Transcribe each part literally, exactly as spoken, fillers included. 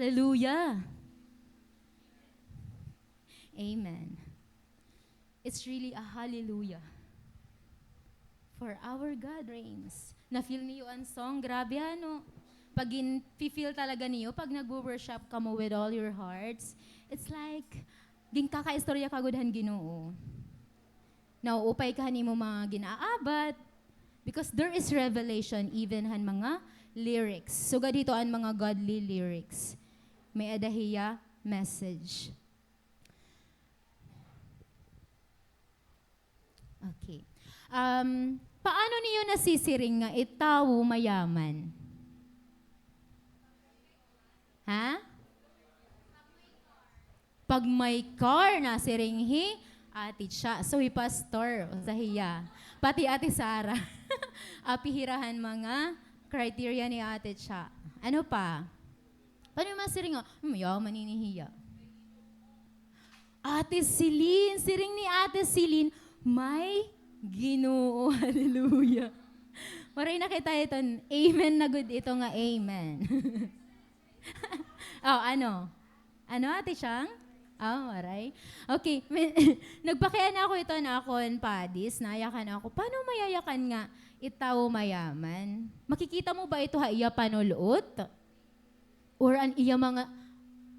Hallelujah. Amen. It's really a hallelujah. For our God reigns. Na-feel niyo an song? Grabe, ano? Pag gin-feel talaga niyo, pag nagwo-worship kamo with all your hearts, it's like, ginkakaistorya ka gud han Ginoo. Nauupay ka han imo mga ginaabat. Because there is revelation even han mga lyrics. Sugad hito an mga godly lyrics. May-ada hiya message. Okay. Um, paano niyo nasisiring nga it tawo mayaman? Ha? Pag may car, nasiring hi Ate Cha. So, hi Pastor, usa hiya. Pati Ate Sara. Api hira han mga criteria ni Ate Cha. Ano pa? Paano masiring nga, "Hmm, yaman ini hiya"? Ate Celine, siring ni Ate Celine, "May Ginoo." Hallelujah. Waray na kita iton. Amen na gud ito nga amen. Oh, ano? Ano, Ate Chang? Oh, waray. Okay, may, nagpakiana ako ito na akon padis, nayakan ako. Paano mayayakan nga it tawo mayaman? Makikita mo ba ito ha iya panul-ot? Or an iya mga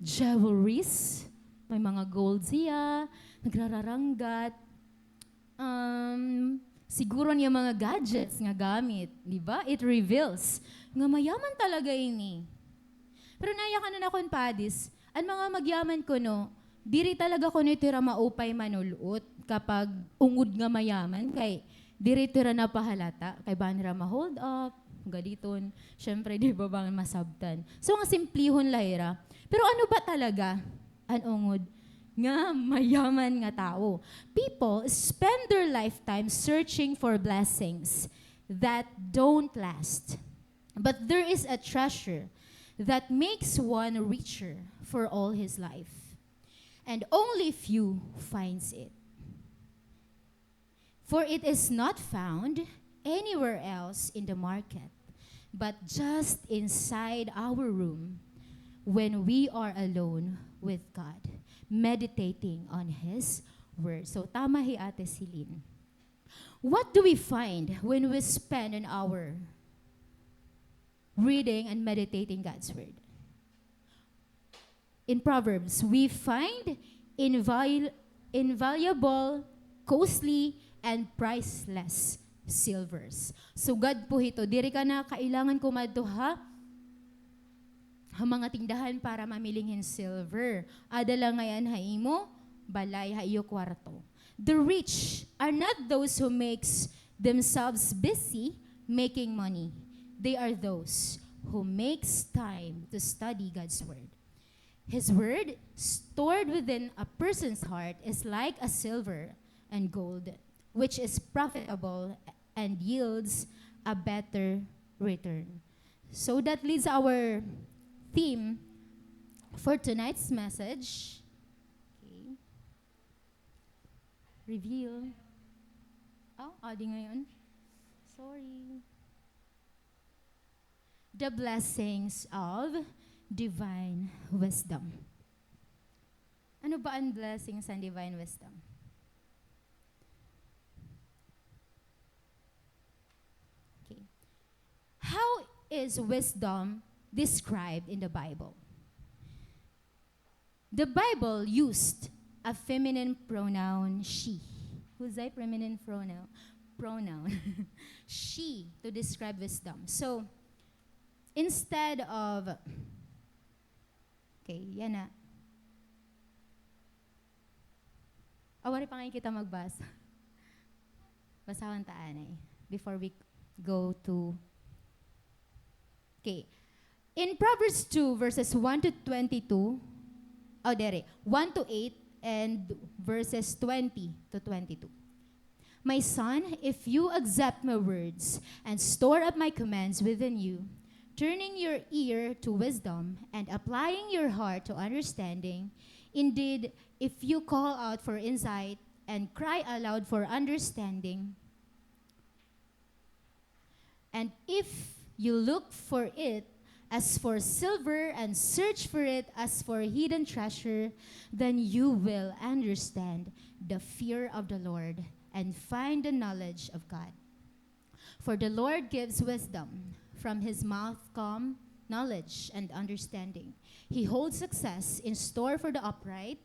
jewelries? May mga gold siya, nagrararanggat. Um, siguro niya mga gadgets nga gamit, di ba? It reveals nga mayaman talaga ini. Pero nayakan na akon padis, an mga magyaman kuno, diri talaga kuno ito hira maupay manul-ot kapag ungod nga mayaman, kay diri ito hira napahalata, kay bangin hira ma-hold up, gad iton. Siyempre, di ba, bangin masabtan. So, nga simplihon la hira. Pero ano ba talaga an ungod nga mayaman nga tawo? People spend their lifetime searching for blessings that don't last. But there is a treasure that makes one richer for all his life, and only few finds it. For it is not found anywhere else in the market, but just inside our room when we are alone with God, meditating on His Word. So, tama hi Ate Celine. What do we find when we spend an hour reading and meditating God's Word? In Proverbs, we find invalu-, invaluable, costly, and priceless silvers. Sugad po hito, diri ka na kailangan kumadto ha, ha mga tindahan para mamiling hin silver. Ada la ngay-an ha imo balay, ha iyo kwarto. The rich are not those who makes themselves busy making money. They are those who makes time to study God's Word. His Word, stored within a person's heart, is like a silver and gold, which is profitable and yields a better return. So that leads our theme for tonight's message. Okay. Reveal. Oh, adi ngayon. Sorry. The blessings of divine wisdom. Ano ba an blessings han divine wisdom? Okay. How is wisdom described in the Bible? The Bible used a feminine pronoun, she. Who's that feminine pronoun? Pronoun. She to describe wisdom. So, instead of, okay, yana. Aw, waray pa ngay-an kita magbasa. Basahon ta anay before we go to, okay. In Proverbs two, verses one to twenty-two, oh, diri, one to eight and verses twenty to twenty-two. My son, if you accept my words and store up my commands within you, turning your ear to wisdom and applying your heart to understanding, indeed, if you call out for insight and cry aloud for understanding, and if you look for it as for silver and search for it as for hidden treasure, then you will understand the fear of the Lord and find the knowledge of God. For the Lord gives wisdom. From his mouth come knowledge and understanding. He holds success in store for the upright.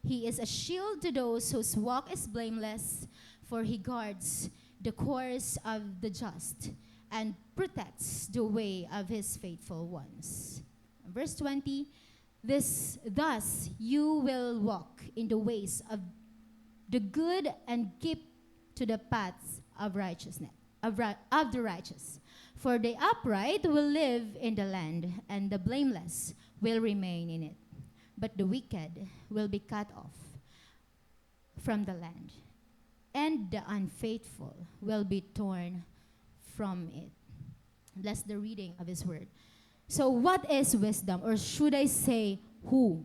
He is a shield to those whose walk is blameless, for he guards the course of the just and protects the way of his faithful ones. Verse twenty, this, thus you will walk in the ways of the good and keep to the paths of righteousness, of, ri- of the righteous. For the upright will live in the land, and the blameless will remain in it. But the wicked will be cut off from the land, and the unfaithful will be torn from it. Bless the reading of his word. So, what is wisdom? Or should I say, who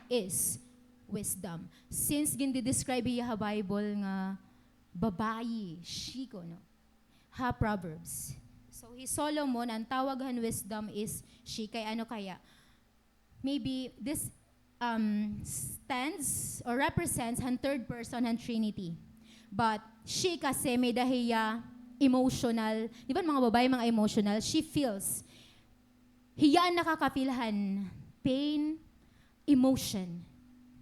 is wisdom? Since gindi-describe hiya ha Bible nga babayi, she kuno, ha Proverbs. So, hi Solomon, an tawag han wisdom is she. Kay ano kaya? Maybe this, um, stands or represents han third person han Trinity. But she kasi may-ada hiya emotional. Di ba an mga babayi mga emotional? She feels. Hiya an nakaka-feel han pain, emotion.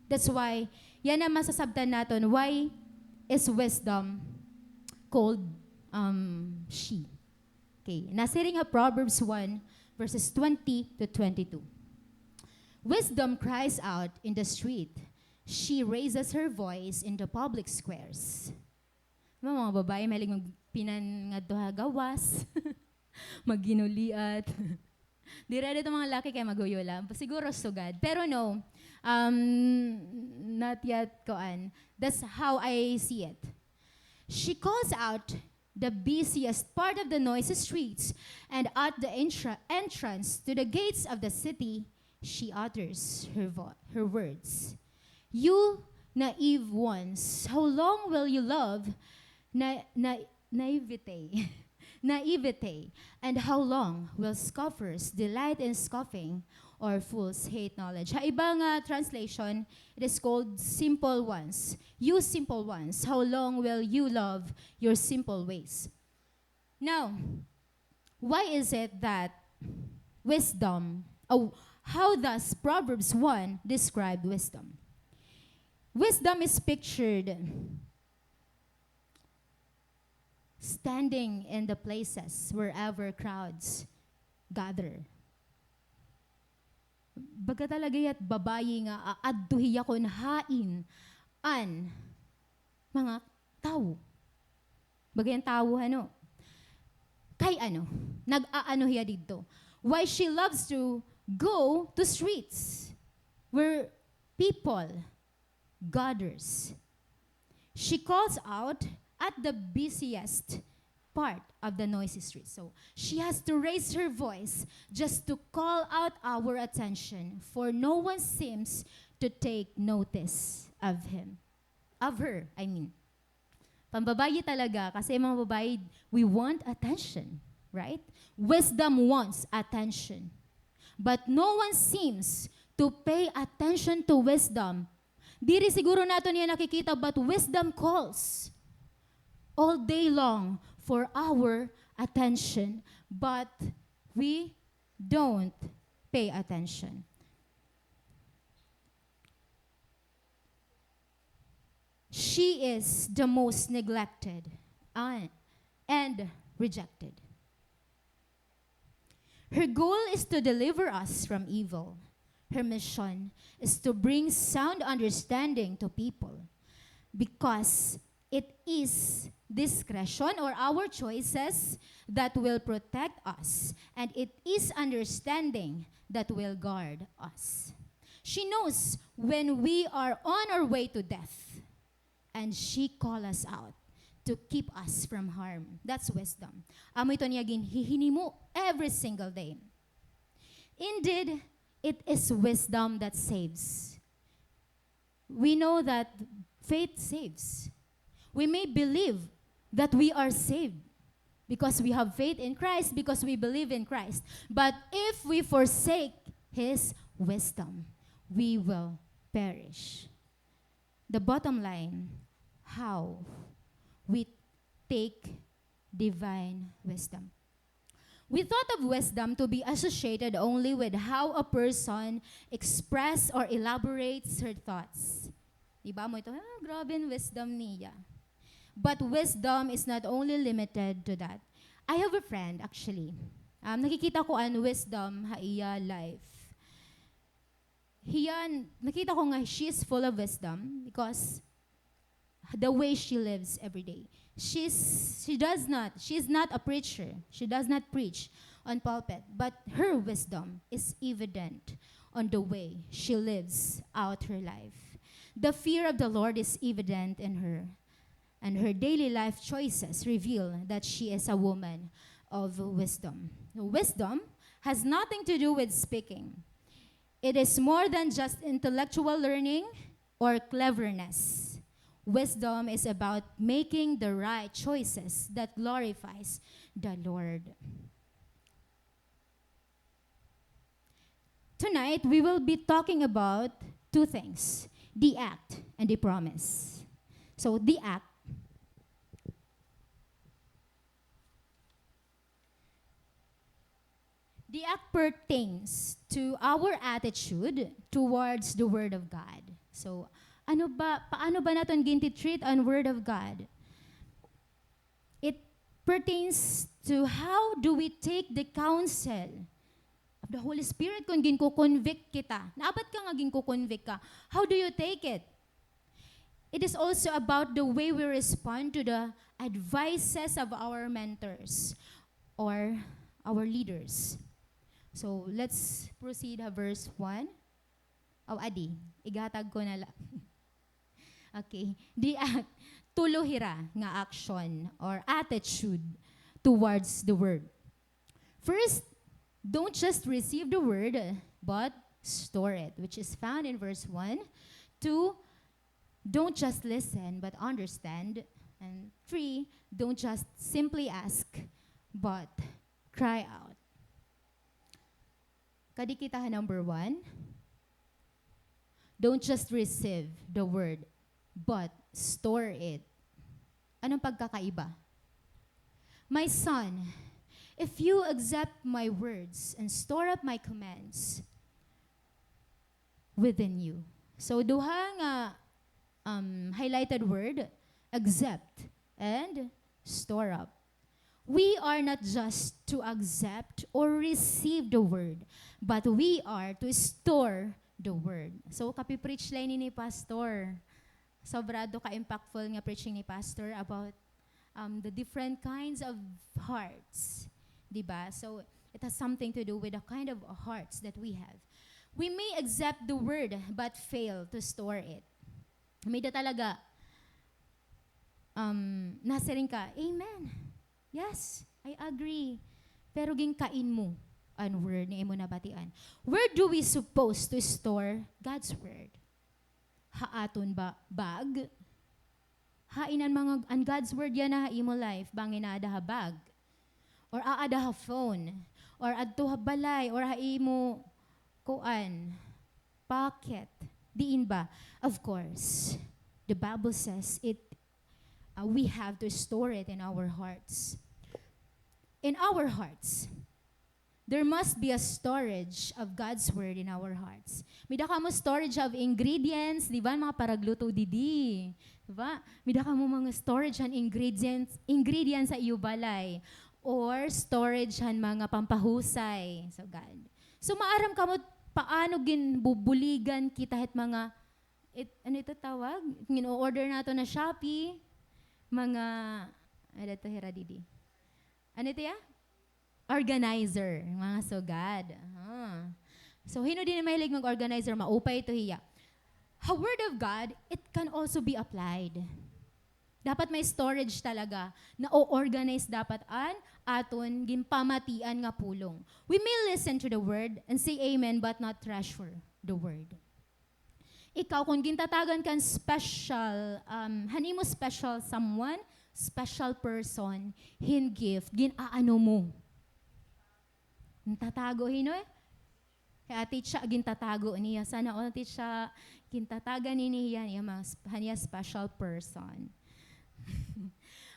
That's why, yana masasabtan naton, why is wisdom called, um, she? Okay, nasiring ha Proverbs one, verses twenty to twenty-two. Wisdom cries out in the street. She raises her voice in the public squares. Mga, mga babayi, mahilig magpinan ngadto ha gawas. Magginuliat. Diri didto mga laki kay maghuyola. Siguro sugad. Pero no, um, not yet, kuan. That's how I see it. She calls out the busiest part of the noisy streets, and at the entra- entrance to the gates of the city, she utters her, vo- her words. You naive ones, how long will you love na- na- naivete? Naivete, and how long will scoffers delight in scoffing, or fools hate knowledge? Ha iba nga translation, it is called simple ones. You simple ones, how long will you love your simple ways? Now, why is it that wisdom, oh, how does Proverbs one describe wisdom? Wisdom is pictured standing in the places wherever crowds gather. Baga talaga hiya't babayi nga aadto hiya kon hain an mga tawo. Baga hiya'n tawo, ano? Kay ano? Nag-aano hiya didto? Why she loves to go to streets where people gathers. She calls out at the busiest part of the noisy street. So she has to raise her voice just to call out our attention, for no one seems to take notice of him. Of her, I mean. Pambabayi talaga, kasi mga babayi, we want attention, right? Wisdom wants attention. But no one seems to pay attention to wisdom. Diri siguro naton hiya nakikita, but wisdom calls all day long for our attention, but we don't pay attention. She is the most neglected and, and rejected. Her goal is to deliver us from evil. Her mission is to bring sound understanding to people, because it is discretion or our choices that will protect us, and it is understanding that will guard us. She knows when we are on our way to death, and she call us out to keep us from harm. That's wisdom. Amo iton iya ginhihinimo every single day. Indeed, it is wisdom that saves. We know that faith saves. We may believe that we are saved. because we have faith in Christ, because we believe in Christ. But if we forsake His wisdom, we will perish. The bottom line, how we take divine wisdom. We thought of wisdom to be associated only with how a person express or elaborates her thoughts. Di ba? Amo ito, "Ah, grabe an wisdom niya." But wisdom is not only limited to that. I have a friend, actually. Um, nakikita ko an wisdom ha iya life. Hiya, nakita ko nga she is full of wisdom because the way she lives every day. She's, she does not, she is not a preacher. She does not preach on pulpit, but her wisdom is evident on the way she lives out her life. The fear of the Lord is evident in her, and her daily life choices reveal that she is a woman of wisdom. Wisdom has nothing to do with speaking. It is more than just intellectual learning or cleverness. Wisdom is about making the right choices that glorifies the Lord. Tonight, we will be talking about two things, the act and the promise. So, the act. The act pertains to our attitude towards the Word of God. So, ano ba, paano ba naton gintitreat an Word of God? It pertains to how do we take the counsel of the Holy Spirit kon ginko-convict kita. Naabat ka nga ginko-convict ka. How do you take it? It is also about the way we respond to the advices of our mentors or our leaders. So, let's proceed ha verse one. Aw, adi, igatag ko na la. Okay. Di, ah, tulo hira nga action or attitude towards the word. First, don't just receive the word, but store it, which is found in verse one. Two, don't just listen, but understand. And three, don't just simply ask, but cry out. Kadi kita ha number one, don't just receive the word, but store it. Anong pagkakaiba? My son, if you accept my words and store up my commands within you. So, duha nga, um, highlighted word, accept and store up. We are not just to accept or receive the word, but we are to store the word. So, kapi-preach la ini ni Pastor. Sobrado ka-impactful nga preaching ni Pastor about, um, the different kinds of hearts. Di ba? So, it has something to do with the kind of hearts that we have. We may accept the word but fail to store it. May-ada talaga, um, nasiring ka, "Amen. Yes, I agree." Pero ginkain mo an word nga imo nabatian. Where do we supposed to store God's word? Ha aton ba bag? Hain an mga, an God's word yana ha imo life, bangin aada ha bag, or aada ha phone, or adto ha balay, or ha imo, kuan, pocket. Diin ba? Of course, the Bible says it, uh, we have to store it in our hearts. In our hearts. There must be a storage of God's word in our hearts. May-ada kamo storage of ingredients, di ba, mga paragluto didi. Di ba? May-ada kamo mga storage han ingredients, ingredients sa iyo balay. Or storage han mga pampahusay. So, God. So, maaram kamo paano ginbubuligan kita hit mga, it, ano ito tawag? Gin-o-order naton ha Shopee. Mga, ano ito, hira didi? Ano ito ya? Organizer, mga sugad. Aha. So, hin-o dinhi mahilig mag-organizer? Maupay ito hiya. Ha Word of God, it can also be applied. Dapat may storage talaga. Na-o-organize dapat an aton ginpamatian nga pulong. We may listen to the word and say amen but not treasure the word. Ikaw, kon gintatagan kan special, um, han imo special someone, special person, hin gift, gin-aano mo. Gintatago hin, eh. Kay Ate Cha, gintatago niya. Sana all, Ate Cha, gintatagan ni niya, niya mga sp-, niya special person.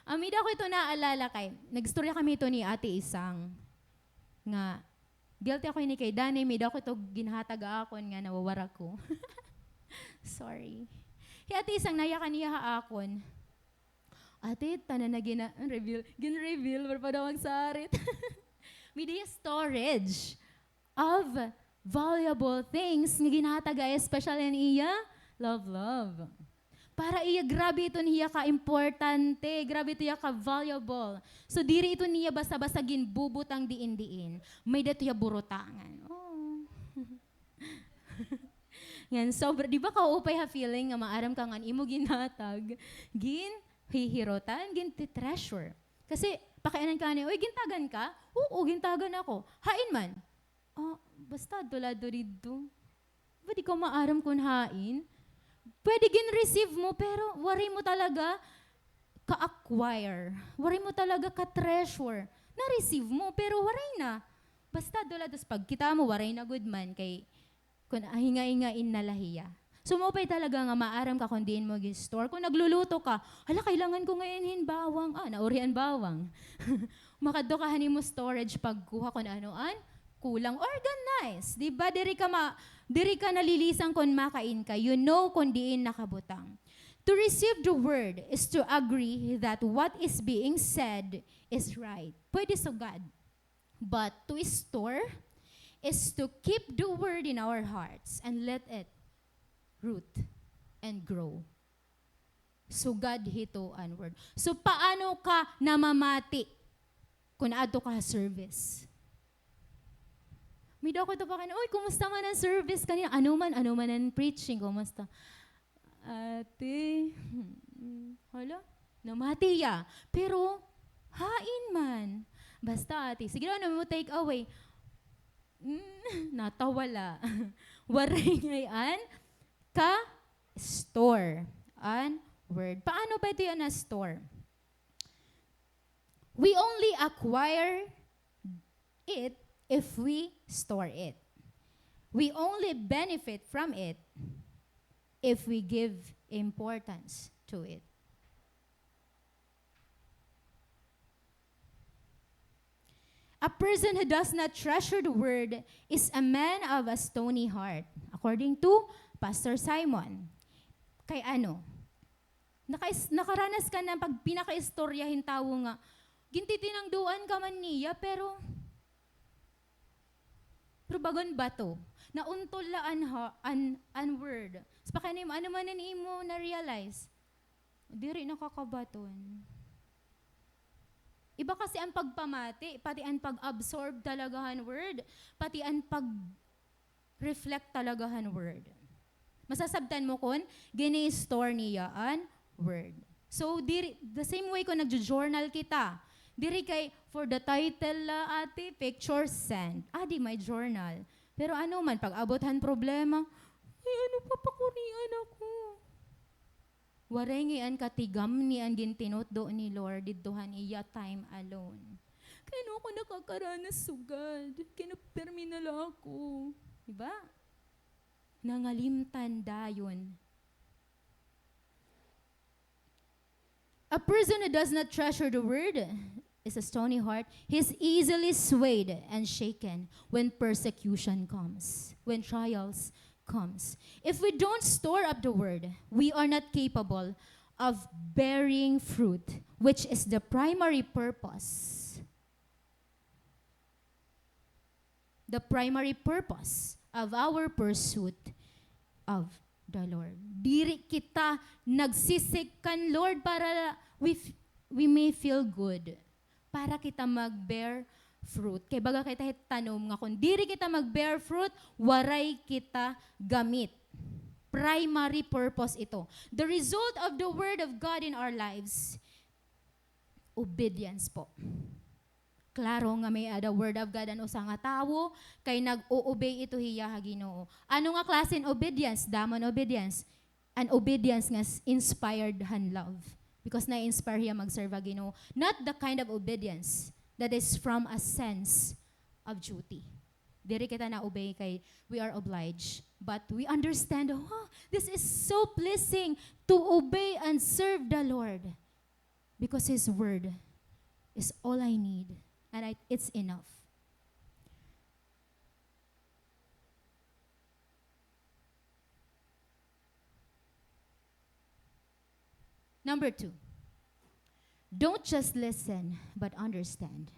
Ang may-ada ako ito naalala kay, nag-istorya kami ito ni Ate Isang nga, guilty ako ini kay Danny, may-ada ako ito ginhatag ha akon nga nawawara ko. Sorry. Hi Ate Isang nayakan niya ha akon. Ate, tanan na gina-, reveal, gin-reveal, para pa daw magsarit. May-ada hiya storage of valuable things nga ginhatag ha iya, special an iya love, love. Para iya, grabe ito niya ka-importante, grabe ito niya ka-valuable. So, diri ito niya basta-basta ginbubutang diin-diin. May-ada ito hiya burutangan. Oh. Ngan sobra, di ba kaupay ha feeling nga maaram ka nga an imo ginhatag, ginhihirutan, ginti-treasure. Kasi, pakianan ka ni, "Uy, gintagan ka?" "Oo, gintagan ako." "Hain man?" "Ah, basta adto la adto didto." Ba, di ka maaram kon hain? Pwede gin-receive mo, pero waray mo talaga ka-acquire. Waray mo talaga ka-treasure. Na-receive mo, pero waray na. Basta adto la, tas pagkita mo, waray na gud man, kay kon hinga-hingain na la hiya. So, maupay talaga nga maaram ka kon diin mo gi-store. Kon nagluluto ka, "Hala, kailangan ko ngayon hin bawang." Ah, nauri an bawang. Makadto ka han imo storage pagkuha kon ano an kulang. Organize, di ba? Diri ka ma-, diri ka nalilisang kon makain ka. You know kon diin nakabutang. To receive the word is to agree that what is being said is right. Pwede sugad. But to store is to keep the word in our hearts and let it root and grow. Sugad hito an word. So, paano ka namamati kon adto ka ha service? May-ada ako ito pa kanina, "Uy, kumusta man an service kanina? Ano man, ano man an preaching? Kumusta?" Ate, hmm, hala, namati hiya. Pero, hain man. Basta, ate, sige, ano mo take away? Mm, natawa la. Waray ngay-an ka-store an word. Paano ba ito yana-store? We only acquire it if we store it. We only benefit from it if we give importance to it. A person who does not treasure the word is a man of a stony heart, according to Pastor Simon. Kay ano? Nakais-, nakaranas ka na pag pinakaistorya hin tawo nga, gintitinangduan ka man niya, pero, pero bagan bato. Nauntol la an ha-, an, an word. Sa pakianay mo, ano man an imo na-realize? Diri nakakabaton. Iba kasi an pagpamati, pati an pag-absorb talaga han word, pati an pag-reflect talaga han word. Masasabtan mo kon gini-store niya an word. So, diri, the same way kon nagjo-journal kita, diri kay for the title la, ate, picture send. Ah, di may journal. Pero ano man, pag-abot han problema, ay, ano, papakurian ako. Waray ngay-an katigam ni an gintinutdo ni Lord didto han iya time alone. Kay ano ako nakakaranas sugad? Kay nagpermi na la ako. Di ba? Nangalimtan dayon. A person who does not treasure the word is a stony heart. He's easily swayed and shaken when persecution comes, when trials comes. If we don't store up the word, we are not capable of bearing fruit, which is the primary purpose. The primary purpose of our pursuit of the Lord. Diri kita nagsisik kan Lord para we f-, we may feel good. Para kita mag-bear fruit. Kay baga kita hit tanom nga kon diri kita mag-bear fruit, waray kita gamit. Primary purpose ito. The result of the word of God in our lives, obedience po. Klaro nga may-ada word of God an usa nga tawo, kay nag-o-obey ito hiya ha Ginoo. Ano nga klase hin obedience? Damo nga obedience. An obedience nga s-, inspired han love. Because na-inspire hiya mag-serve ha Ginoo. Not the kind of obedience that is from a sense of duty. Diri kita na-obey kay we are obliged, but we understand, "Oh, this is so pleasing to obey and serve the Lord, because His word is all I need, and I, it's enough." Number two, don't just listen, but understand.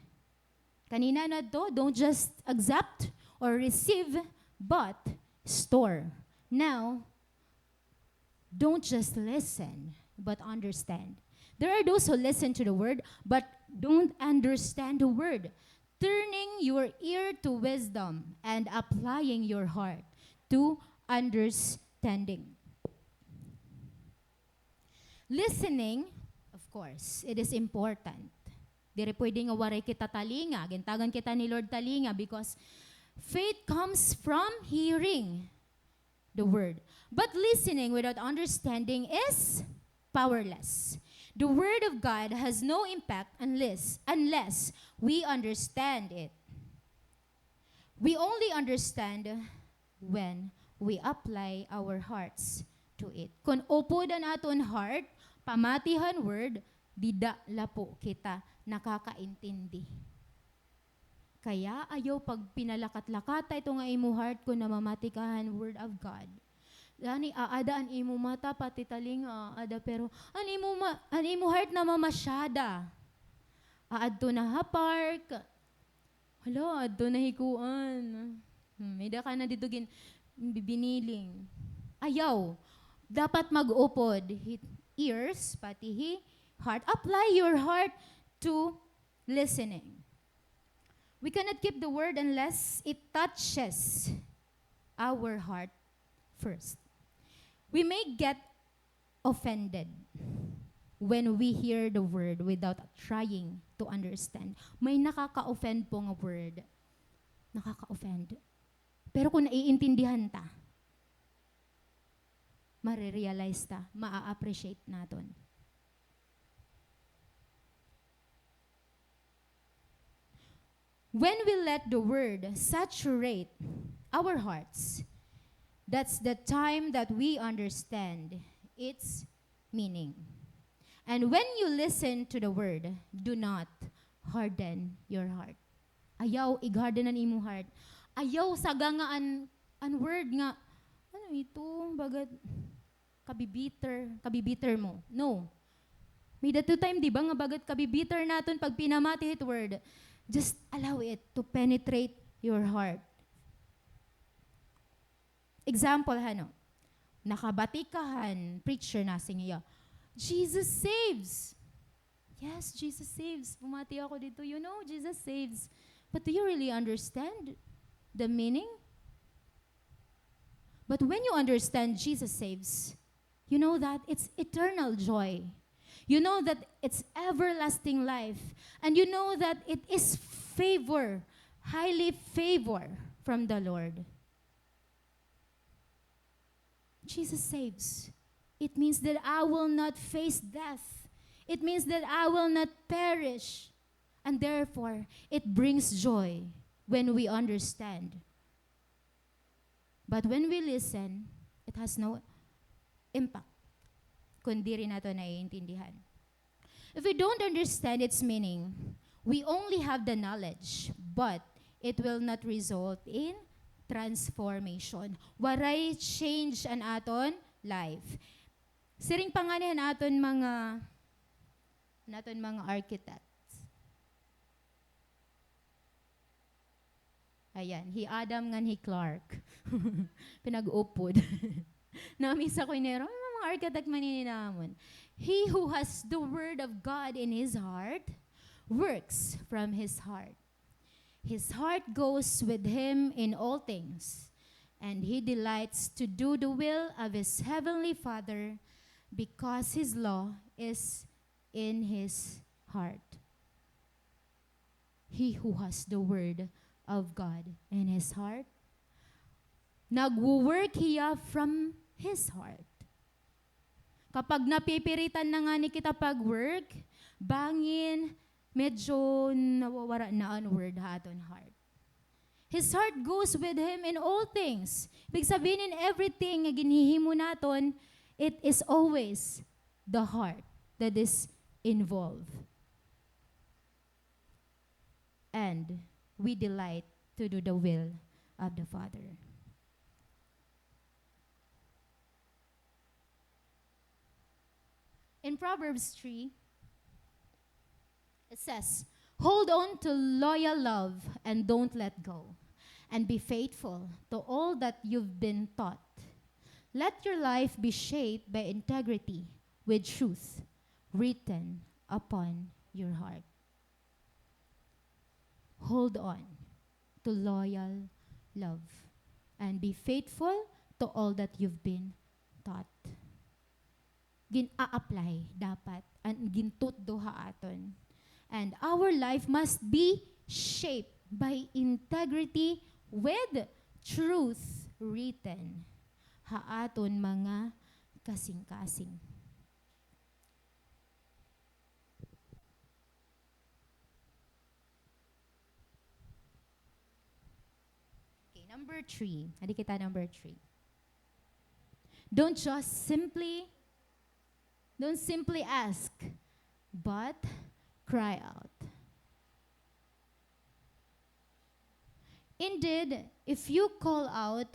Kanina na to, don't just accept or receive, but store. Now, don't just listen, but understand. There are those who listen to the word, but don't understand the word. Turning your ear to wisdom and applying your heart to understanding. Listening, of course, it is important. Diri pwede nga waray kita talinga. Gintagan kita ni Lord talinga because faith comes from hearing the word. But listening without understanding is powerless. The word of God has no impact unless, unless we understand it. We only understand when we apply our hearts to it. Kon upod an aton heart, pamati han word, dida la po kita nakakaintindi. Kaya ayaw pagpinalakat-lakata ito nga imo heart kon namamati ka han word of God. Gani, aada an imo mata, pati talinga, aada, pero an imo ma-, an imo heart namamasyada. Aadto na ha park, hala, adto na hi kuan. Hmm, may-ada ka na didto gin-, bibiniling. Ayaw. Dapat mag-upod hi ears, pati hi heart. Apply your heart to listening. We cannot keep the word unless it touches our heart first. We may get offended when we hear the word without trying to understand. May nakaka-offend po nga word. Nakaka-offend. Pero kung naiintindihan ta, marirealize ta, maa-appreciate naton. When we let the word saturate our hearts, that's the time that we understand its meaning. And when you listen to the word, do not harden your heart. Ayaw ig-harden an imo heart. Ayaw saga nga an, an word nga, ano ito, bagat kabibitter, kabibitter mo. No. May-ada to time, di ba, nga bagat kabibitter naton pag pinamati it word, just allow it to penetrate your heart. Example, hano, nakabati ka han preacher, nasiring hiya, "Jesus saves." Yes, Jesus saves. Bumati ako didto, you know, Jesus saves. But do you really understand the meaning? But when you understand Jesus saves, you know that it's eternal joy. You know that it's everlasting life. And you know that it is favor, highly favor from the Lord. Jesus saves. It means that I will not face death. It means that I will not perish. And therefore, it brings joy when we understand. But when we listen, it has no impact kon diri naton naiintindihan. If we don't understand its meaning, we only have the knowledge, but it will not result in transformation. Waray change an aton life. Siring pa ngani han aton mga, han aton mga architects. Ayan, hi Adam ngan hi Clark. Pinag-upod. Namiss ako, inero. May mga architect man ini namon. He who has the word of God in his heart works from his heart. His heart goes with him in all things, and he delights to do the will of his heavenly Father, because his law is in his heart. He who has the word of God in his heart, nagwo-work hiya from his heart. Kapag napipiritan na ngani kita pag-work, bangin, medyo nawawara na an word ha aton heart. His heart goes with him in all things. Ibig sabihin, in everything nga ginhihimo naton, it is always the heart that is involved. And we delight to do the will of the Father. In Proverbs three, it says, "Hold on to loyal love and don't let go, and be faithful to all that you've been taught. Let your life be shaped by integrity with truth written upon your heart." Hold on to loyal love and be faithful to all that you've been taught. Gin-a-apply dapat an gintutdo ha aton. And our life must be shaped by integrity with truth written ha aton mga kasingkasing. Okay, number three. Adi kita, number three. Don't just simply, don't simply ask, but cry out. Indeed, if you call out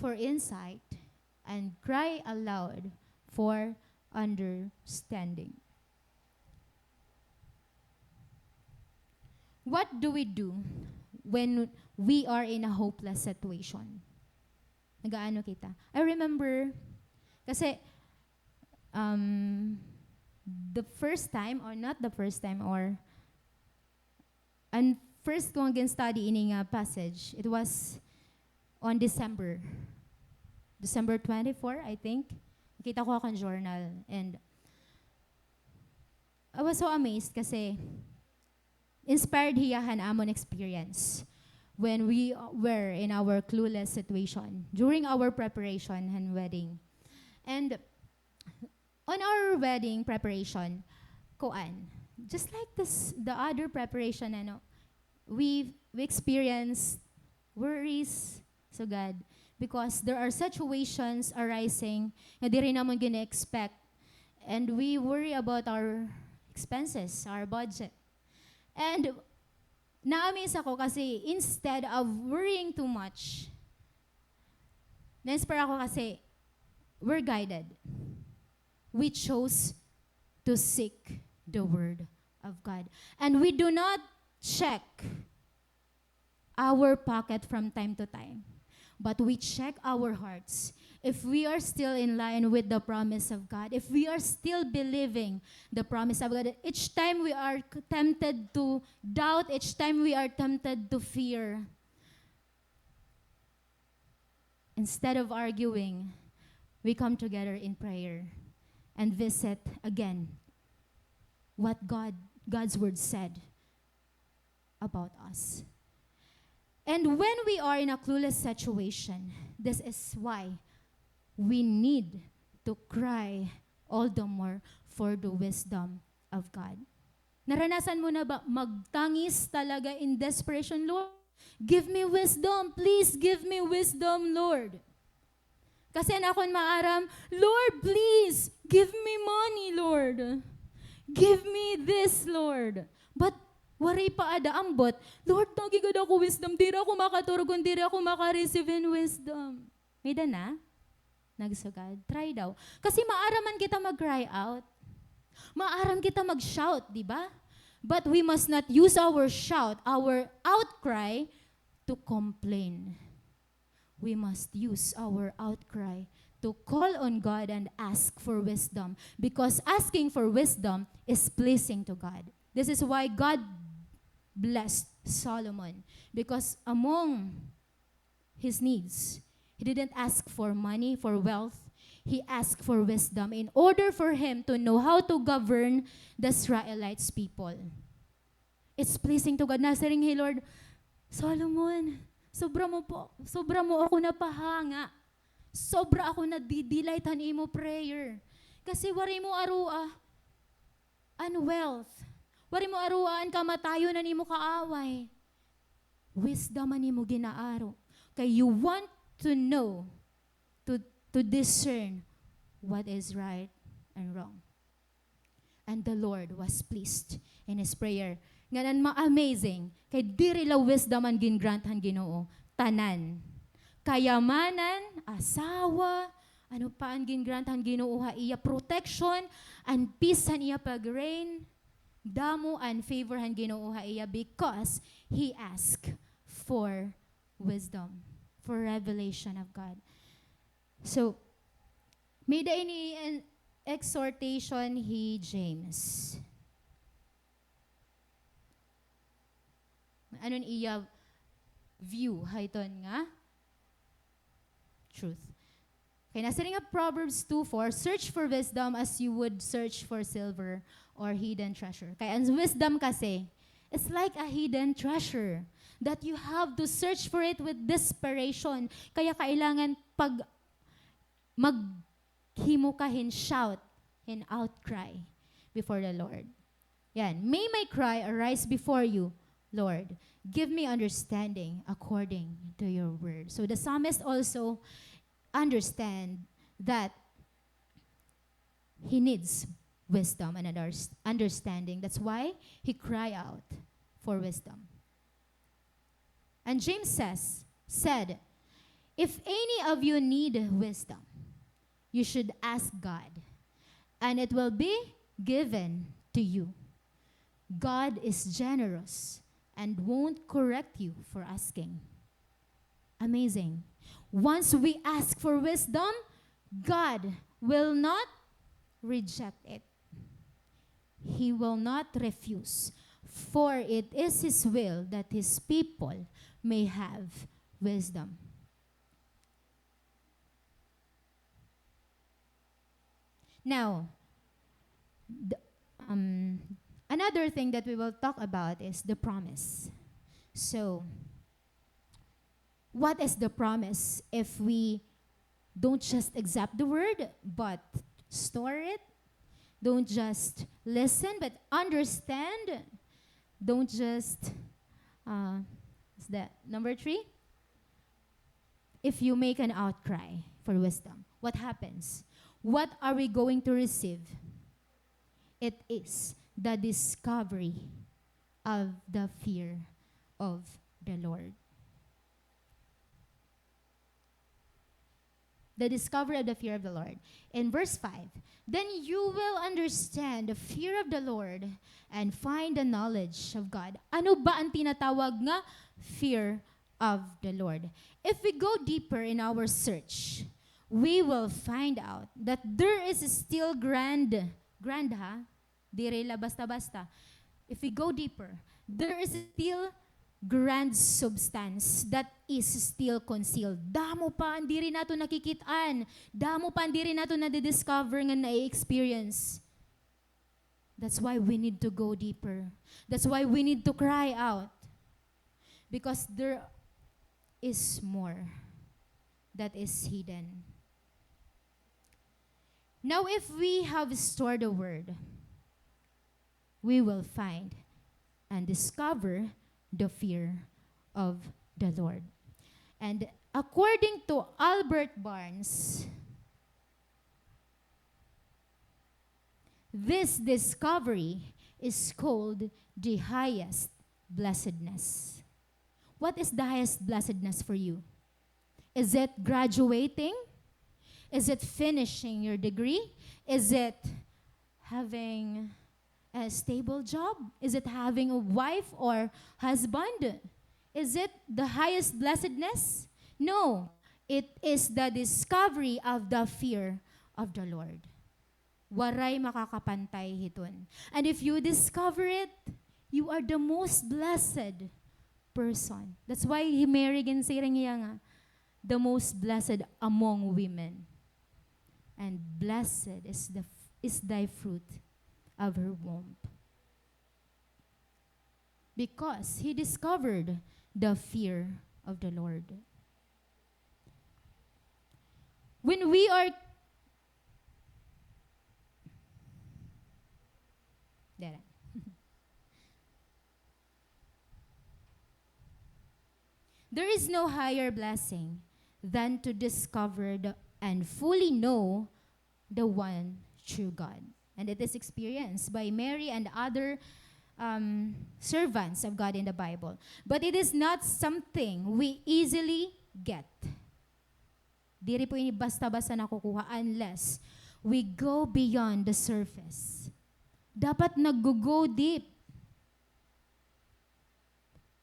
for insight and cry aloud for understanding. What do we do when we are in a hopeless situation? Nagaano kita? I remember, kasi, um, the first time, or not the first time, or an first ko nga gin-study ini nga passage, it was on December. December twenty-four, I think. Nakita ko akon journal. And I was so amazed kasi inspired hiya han amon experience when we were in our clueless situation during our preparation han wedding. And on our wedding preparation, kuan, just like this, the other preparation, ano, we, we experience worries, sugad, because there are situations arising nga diri namon gina-expect, and we worry about our expenses, our budget. And na-amaze ako kasi instead of worrying too much, na-inspire ako kasi we're guided. We chose to seek the word of God. And we do not check our pocket from time to time, but we check our hearts. If we are still in line with the promise of God, if we are still believing the promise of God, each time we are c-, tempted to doubt, each time we are tempted to fear, instead of arguing, we come together in prayer and visit again what God, God's word said about us. And when we are in a clueless situation, this is why we need to cry all the more for the wisdom of God. Naranasan mo na ba magtangis talaga in desperation, "Lord, give me wisdom. Please give me wisdom, Lord." Kasi an akon maaram, "Lord, please, give me money, Lord. Give me this, Lord." But waray pa ada ambot, "Lord, tagi gad ako wisdom. Diri ako makaturog kon diri ako maka-receive hin wisdom." May-ada na? Nagsugad. Try daw. Kasi maaram man kita mag-cry out. Maaram kita mag-shout, di ba? But we must not use our shout, our outcry, to complain. We must use our outcry to call on God and ask for wisdom, because asking for wisdom is pleasing to God. This is why God blessed Solomon, because among his needs, he didn't ask for money, for wealth. He asked for wisdom in order for him to know how to govern the Israelites people. It's pleasing to God. Nasiring hi Lord, "Solomon, sobra mo po, sobra mo ako napahanga. Sobra ako nadidelight han imo prayer. Kasi waray mo aroa an wealth. Waray mo aroa an kamatayon han imo kaaway. Wisdom an imo gin-aaro. Kay you want to know, to, to discern what is right and wrong. And the Lord was pleased in his prayer. Ngan an ma-amazing, kay diri la wisdom an gin-grant han Ginoo, tanan. Kayamanan, asawa, ano pa an gin-grant han Ginoo ha iya, protection, an peace han iya pag-reign. Damo an favor han Ginoo ha iya because he asked for wisdom, for revelation of God. So, may-ada ini an exhortation hi James. Ano an iya view ha iton nga truth? Kay nasiring ha Proverbs two four, "Search for wisdom as you would search for silver or hidden treasure." Kay an wisdom kasi, it's like a hidden treasure that you have to search for it with desperation. Kaya kailangan pag maghimo ka hin shout, hin outcry before the Lord. Yan. "May my cry arise before you, Lord. Give me understanding according to your word." So the psalmist also understand that he needs wisdom and unders-, understanding. That's why he cry out for wisdom. And James says, said, "If any of you need wisdom, you should ask God, and it will be given to you." God is generous and won't correct you for asking. Amazing. Once we ask for wisdom, God will not reject it. He will not refuse, for it is His will that His people may have wisdom. Now, the, um, another thing that we will talk about is the promise. So, what is the promise if we don't just accept the word, but store it? Don't just listen, but understand. Don't just, uh, what's that? Number three? If you make an outcry for wisdom, what happens? What are we going to receive? It is the discovery of the fear of the Lord. The discovery of the fear of the Lord. In verse five, "Then you will understand the fear of the Lord and find the knowledge of God." Ano ba an tinatawag nga fear of the Lord? If we go deeper in our search, we will find out that there is still grand, grand ha, diri la basta-basta. If we go deeper, there is still grand substance that is still concealed. Damo pa an diri naton nakikit-an. Damo pa an diri naton nadi-discover nga nai-experience. That's why we need to go deeper. That's why we need to cry out. Because there is more that is hidden. Now, if we have stored the word, we will find and discover the fear of the Lord. And according to Albert Barnes, this discovery is called the highest blessedness. What is the highest blessedness for you? Is it graduating? Is it finishing your degree? Is it having a stable job? Is it having a wife or husband? Is it the highest blessedness? No. It is the discovery of the fear of the Lord. Waray makakapantay hiton. And if you discover it, you are the most blessed person. That's why hi Mary ginsiring hiya nga, "The most blessed among women, and blessed is the f-, is thy fruit of her womb." Because he discovered the fear of the Lord. When we are There is no higher blessing than to discover the, and fully know the one true God. And it is experienced by Mary and other, um, servants of God in the Bible. But it is not something we easily get. Diri po ini basta-basta nakukuha unless we go beyond the surface. Dapat naggo-go deep.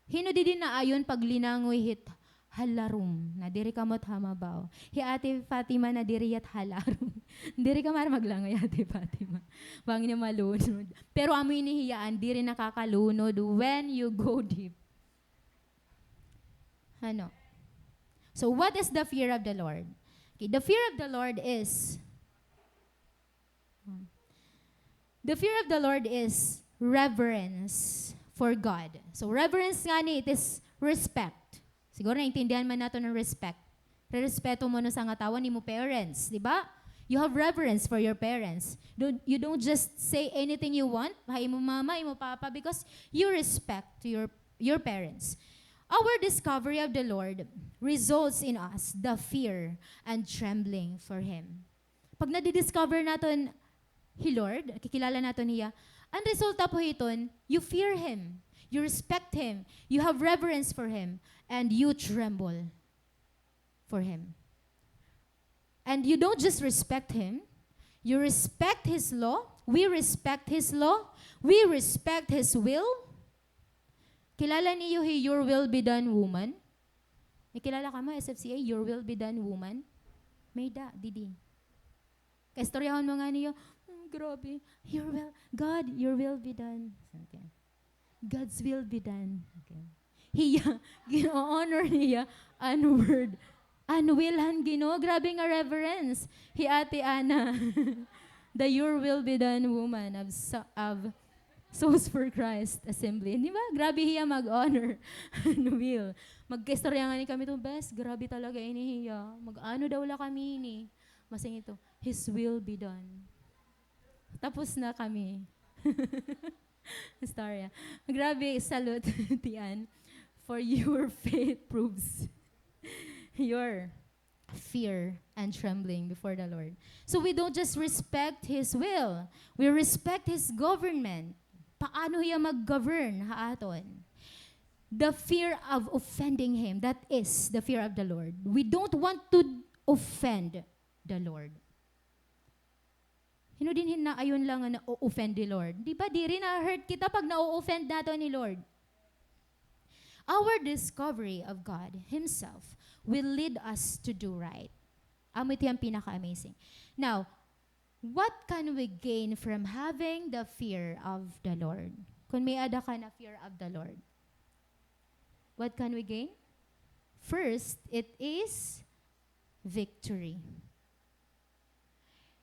Hin-o didi naayon paglinangoy hit halarom, nadiri kamo hit ha mabaw? Hi Ate Fatima nadiri hiya hit halarom. Diri kamo maglangoy, Ate Fatima. Bangin niya malunod. Pero amo ini hiya an diri nakakalunod when you go deep. Ano? So, what is the fear of the Lord? Okay, the fear of the Lord is The fear of the Lord is reverence for God. So, reverence ngani, it is respect. Siguro naintindihan man naton an respect. Rerespeto mo an usa nga tawo, an imo parents, di ba? You have reverence for your parents. Don't, you don't just say anything you want. Ha imo mama, imo papa, because you respect to your, your parents. Our discovery of the Lord results in us the fear and trembling for Him. Pag nadi-discover naton hi Lord, nakikilala naton hiya, an resulta po hiton, you fear Him, you respect Him, you have reverence for Him, and you tremble for Him. And you don't just respect Him, you respect His law, we respect His law, we respect His will. Kilala niyo hi Your Will Be Done Woman? May kilala kamo, S F C A, Your Will Be Done Woman? May-ada, didi. Kaistoryahon mo ngani hiya, "Hmm, grabe, your will, God, your will be done." Okay. God's will be done. Okay. Hiya, gino-honor niya an word. An will han Ginoo, grabe nga reverence. Hi Ate Ana, the Your Will Be Done Woman of, Sa-, of Souls for Christ Assembly. Di ba? Grabe hiya mag-honor an will. Magkaistorya ngani kami to, "Bes, grabe talaga ini hiya. Mag-ano daw la kami ini?" Masing ito, "His will be done." Tapos na kami. Istorya. Grabe, salute, Tian, for your faith proves your fear and trembling before the Lord. So we don't just respect His will, we respect His government. Paano hiya mag-govern ha aton? The fear of offending Him, that is the fear of the Lord. We don't want to offend the Lord. Hin-o dinhi naayon la nga na-o-offend hi Lord? Di ba, diri na-hurt kita pag na-o-offend naton hi Lord? Our discovery of God Himself will lead us to do right. Amo ito an pinaka-amazing. Now, what can we gain from having the fear of the Lord? Kon may-ada ka na fear of the Lord, what can we gain? First, it is victory.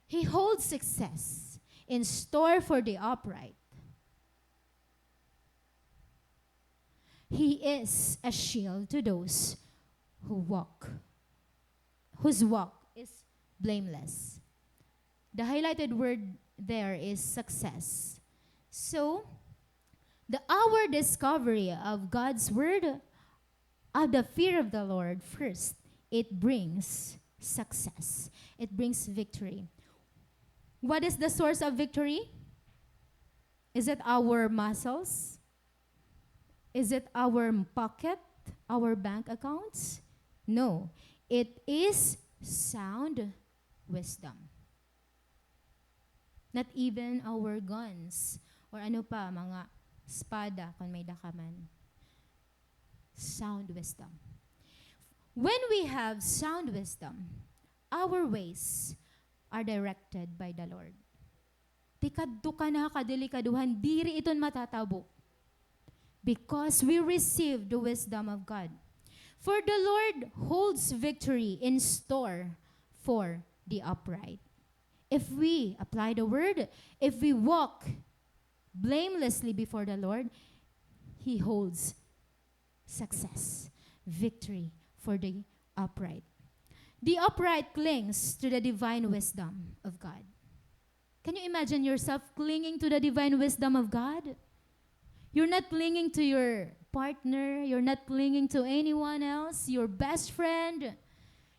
He holds success in store for the upright. He is a shield to those who walk, whose walk is blameless. The highlighted word there is success. So, the, our discovery of God's word, of the fear of the Lord first, it brings success. It brings victory. What is the source of victory? Is it our muscles? Is it our pocket, our bank accounts? No. It is sound wisdom. Not even our guns or ano pa, mga espada, kon may-ada ka man. Sound wisdom. When we have sound wisdom, our ways are directed by the Lord. Tikadto ka na ha kadelikadohan, diri iton matatabo. Because we receive the wisdom of God. For the Lord holds victory in store for the upright. If we apply the word, if we walk blamelessly before the Lord, He holds success, victory for the upright. The upright clings to the divine wisdom of God. Can you imagine yourself clinging to the divine wisdom of God? You're not clinging to your partner, you're not clinging to anyone else, your best friend.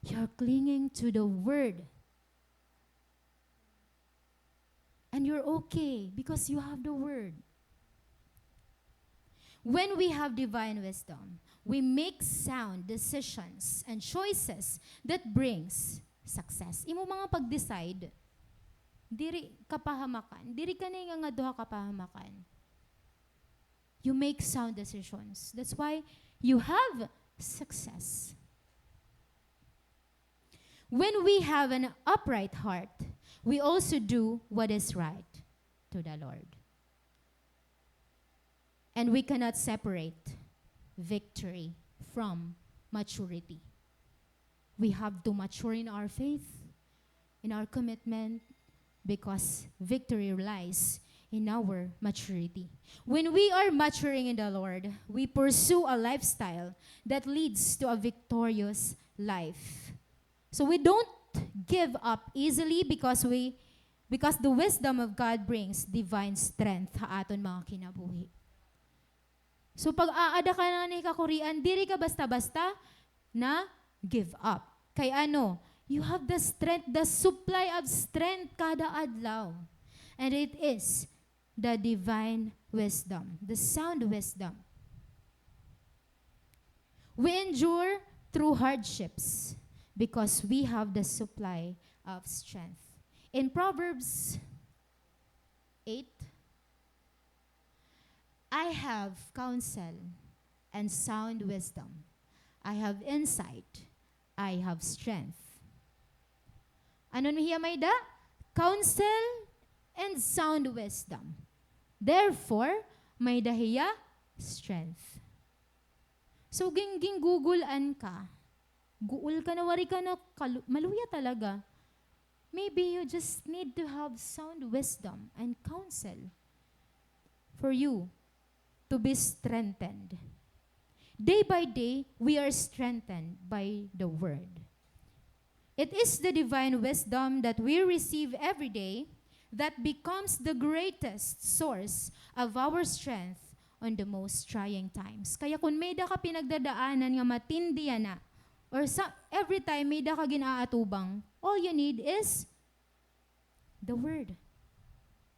You're clinging to the word. And you're okay because you have the word. When we have divine wisdom, we make sound decisions and choices that brings success. Imo mga pag-decide, diri kapahamakan. Diri ka na nga duha kapahamakan. You make sound decisions. That's why you have success. When we have an upright heart, we also do what is right to the Lord. And we cannot separate victory from maturity. We have to mature in our faith, in our commitment, because victory lies in our maturity. When we are maturing in the Lord, we pursue a lifestyle that leads to a victorious life. So we don't give up easily because we, because the wisdom of God brings divine strength ha aton mga kinabuhi. So pag aada ka na ni kakurian, diri ka basta-basta na give up. Kay ano, you have the strength, the supply of strength kada adlaw. And it is the divine wisdom, the sound wisdom. We endure through hardships because we have the supply of strength. In Proverbs eight, "I have counsel and sound wisdom. I have insight. I have strength." Ano na hiya may-ada? Counsel and sound wisdom. Therefore, may-ada hiya strength. So, gin-, gin-Google-an ka. Guol ka na, waray ka na kalu-, maluya talaga. Maybe you just need to have sound wisdom and counsel for you to be strengthened. Day by day, we are strengthened by the word. It is the divine wisdom that we receive every day that becomes the greatest source of our strength on the most trying times. Kaya kung may-ada ka pinagdadaanan nga matindi yana, or sa, every time may-ada ka gin-aatubang, all you need is the word.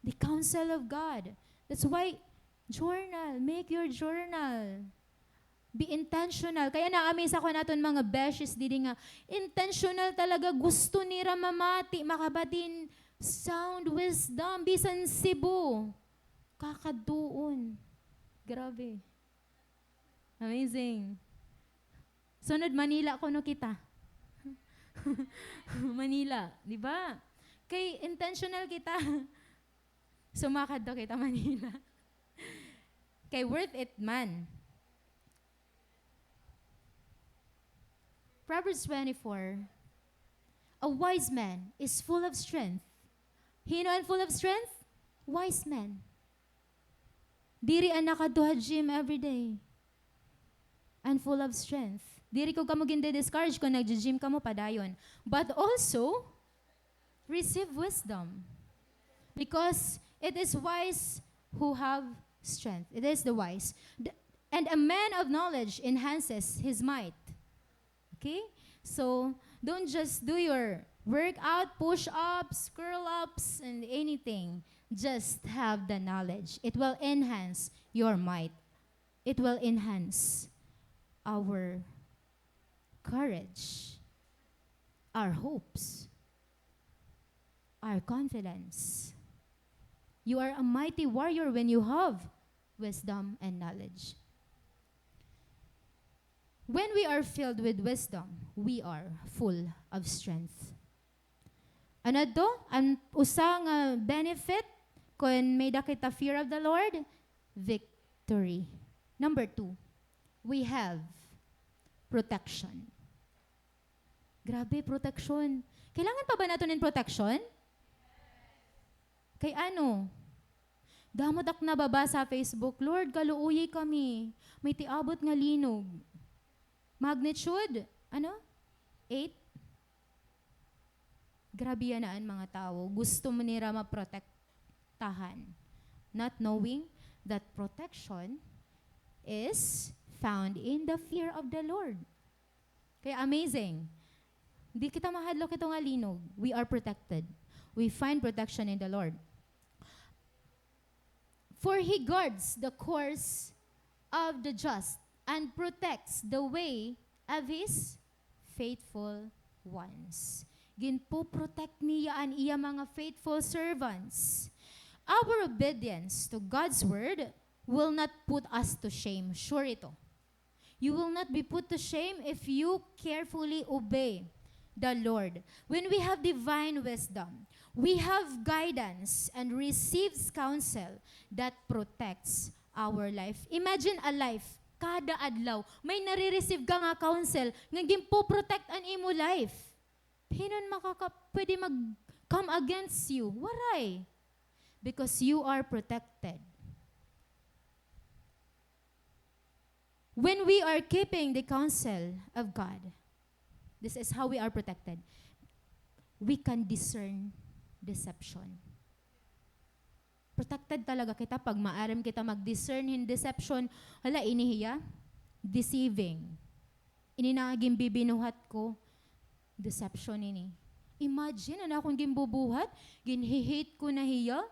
The counsel of God. That's why, journal. Make your journal. Be intentional. Kay naa kami sa kuan, aton mga beshies didi nga intentional talaga, gusto nira mamati, makabati hin sound wisdom, bisan Cebu. Kakadtuon. Grabe. Amazing. Sunod, Manila kuno kita. Manila, di ba? Kay intentional kita. So, makadto kita Manila. Kay worth it man. Proverbs twenty-four, "A wise man is full of strength." Hin-o an full of strength? Wise man. Diri an nakadto ha gym every day. And full of strength. Diri ko kamo gindi-discourage kon nagji-gym kamo, padayon. But also, receive wisdom. Because it is wise who have strength. It is the wise. The, "And a man of knowledge enhances his might." Okay? So, don't just do your workout, push-ups, curl-ups, and anything. Just have the knowledge. It will enhance your might. It will enhance our courage, our hopes, our confidence. You are a mighty warrior when you have wisdom and knowledge. When we are filled with wisdom, we are full of strength. Ano adto? An usa nga benefit kon may-ada kita fear of the Lord, victory. Number two, we have protection. Grabe, protection. Kailangan pa ba naton hin protection? Kay ano? Damo it ak nababasa ha Facebook, "Lord, kaluoyi kami. May tiabot nga linog." Magnitude, ano? Eight? Grabe yana an mga tawo. Gusto man nira maprotektahan. Not knowing that protection is found in the fear of the Lord. Kaya amazing. Di kita mahadlok ito nga linog. We are protected. We find protection in the Lord. For he guards the course of the just and protects the way of his faithful ones. Ginpoprotect niya an iya mga faithful servants. Our obedience to God's word will not put us to shame. Sure ito. You will not be put to shame if you carefully obey the Lord. When we have divine wisdom, we have guidance and receives counsel that protects our life. Imagine a life, kada adlaw, may nare-receive ka nga counsel nga ginpoprotect an imo life. Hinon makaka-, pwede mag-come against you? Waray. Because you are protected. When we are keeping the counsel of God, this is how we are protected. We can discern deception. Protected talaga kita pag maaram kita mag-discern hin deception. Hala, ini hiya, deceiving. Ini na ginbibinuhat ko, deception ini. Imagine, an akon ginbubuhat, ginhi-hate ko na hiya.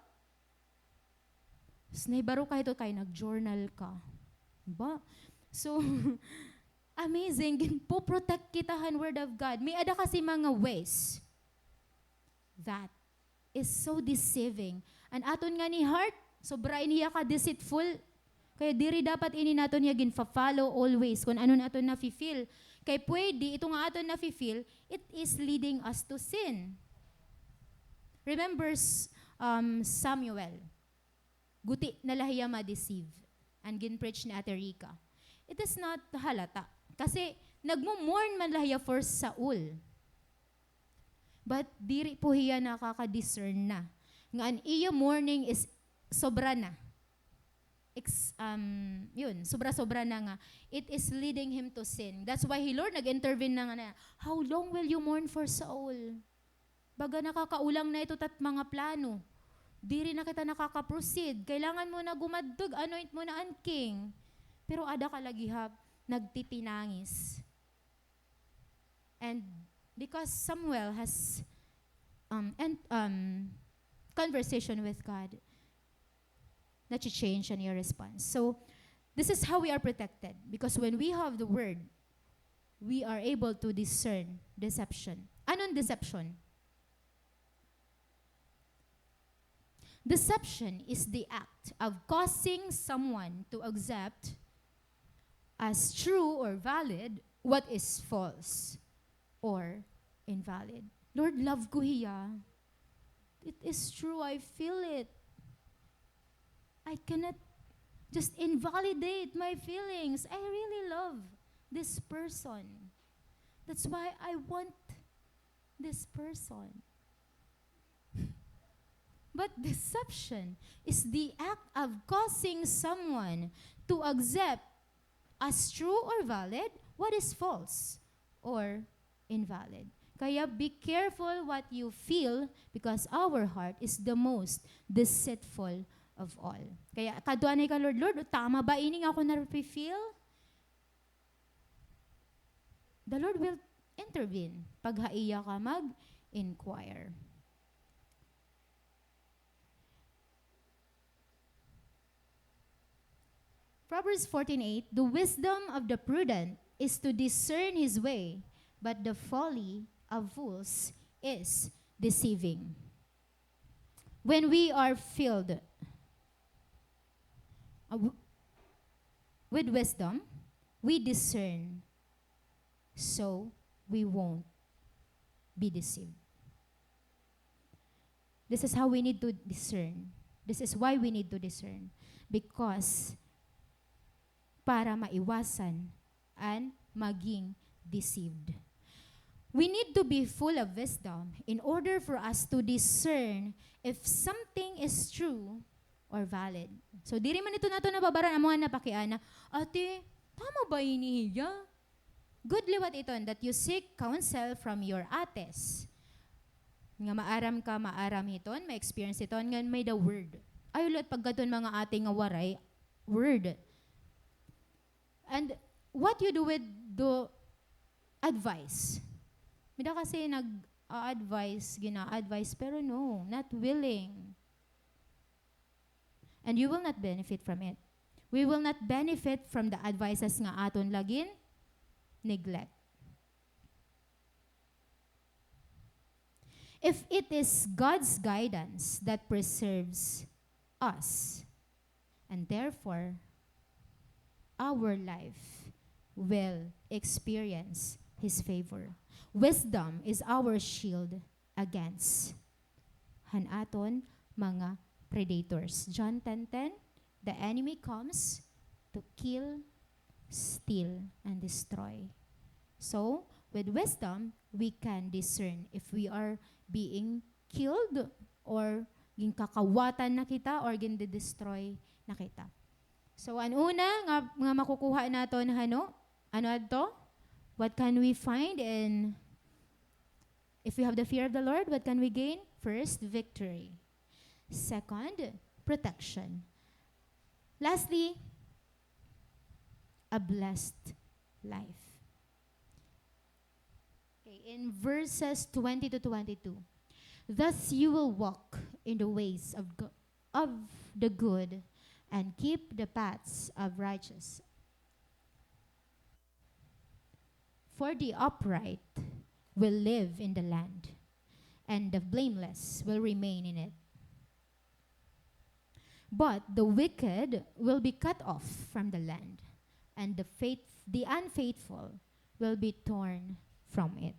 Tapos nahibaro ka hito kay nag-journal ka. Ba? So, amazing. Ginpoprotect kita han Word of God. May-ada kasi mga ways that is so deceiving. An aton ngani heart, sobra ini hiya ka-deceitful. Kaya diri dapat ini naton hiya ginfa-follow always kon ano an aton nafi-feel. Kay pwede ito nga aton nafi-feel, it is leading us to sin. Remember s-, um, Samuel. Guti na la hiya ma-deceive an gin-preach ni Ate Rica. It is not halata. Kasi nagmo-mourn man la hiya for Saul. But diri po hiya nakaka-discern na nga an iya mourning is sobra na. Ex-, um, yun, sobra-sobra na nga. It is leading him to sin. That's why hi Lord nag-intervene na nga na, "How long will you mourn for Saul? Baga nakakaulang na ito tat mga plano. Diri na kita nakaka-proceed. Kailangan mo na gumadtog, anoint mo na an king." Pero ada ka lagi ha, nagtitinangis. And because Samuel has, um, and, um, conversation with God, nache-change an iya response. So, this is how we are protected. Because when we have the word, we are able to discern deception. Ano an deception? Deception is the act of causing someone to accept as true or valid what is false or invalid. Lord, love ko hiya. It is true, I feel it. I cannot just invalidate my feelings. I really love this person. That's why I want this person. But deception is the act of causing someone to accept as true or valid what is false or invalid. Kaya be careful what you feel, because our heart is the most deceitful of all. Kaya kadto anay ka, "Lord, Lord, tama ba ini nga ako nafe-feel?" The Lord will intervene pag ha iya ka mag-inquire. Proverbs fourteen eight, "The wisdom of the prudent is to discern his way, but the folly of fools is deceiving." When we are filled, uh, w-, with wisdom, we discern so we won't be deceived. This is how we need to discern. This is why we need to discern. Because para maiwasan an maging deceived. We need to be full of wisdom in order for us to discern if something is true or valid. So, diri man ito nato nababaran amo nga napakiana, "Ate, tama ba ini hiya?" Good liwat iton that you seek counsel from your ates. Nga maaram ka, maaram hiton, ma-experience hiton, ngan may the word. Ayaw liwat pagkadton mga ate nga waray word. And what you do with the advice? May-ada kasi nag-a-advise, gina-advise, pero no, not willing. And you will not benefit from it. We will not benefit from the advices nga aton la gin-neglect. If it is God's guidance that preserves us, and therefore our life will experience His favor. Wisdom is our shield against han aton mga predators. John ten ten, "The enemy comes to kill, steal, and destroy." So, with wisdom, we can discern if we are being killed or ginkakawatan na kita or ginde-destroy na kita. So, an una nga, nga makukuha naton, hano? Ano adto? What can we find in, if we have the fear of the Lord, what can we gain? First, victory. Second, protection. Lastly, a blessed life. Okay, in verses twenty to twenty-two, "Thus you will walk in the ways of go-, of the good and keep the paths of righteous. For the upright will live in the land, and the blameless will remain in it. But the wicked will be cut off from the land, and the faith-, the unfaithful will be torn from it."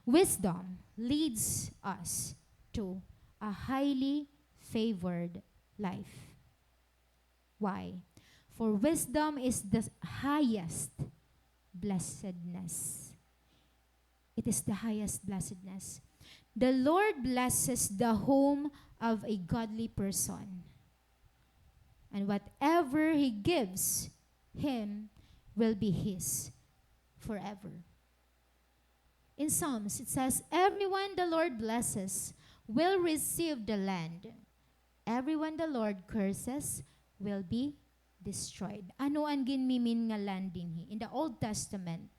Wisdom leads us to a highly favored life. Why? For wisdom is the highest blessedness. It is the highest blessedness. The Lord blesses the home of a godly person, and whatever He gives him will be his forever. In Psalms, it says, "Everyone the Lord blesses will receive the land. Everyone the Lord curses will be destroyed." Ano an ginmimin nga land dinhi? In the Old Testament,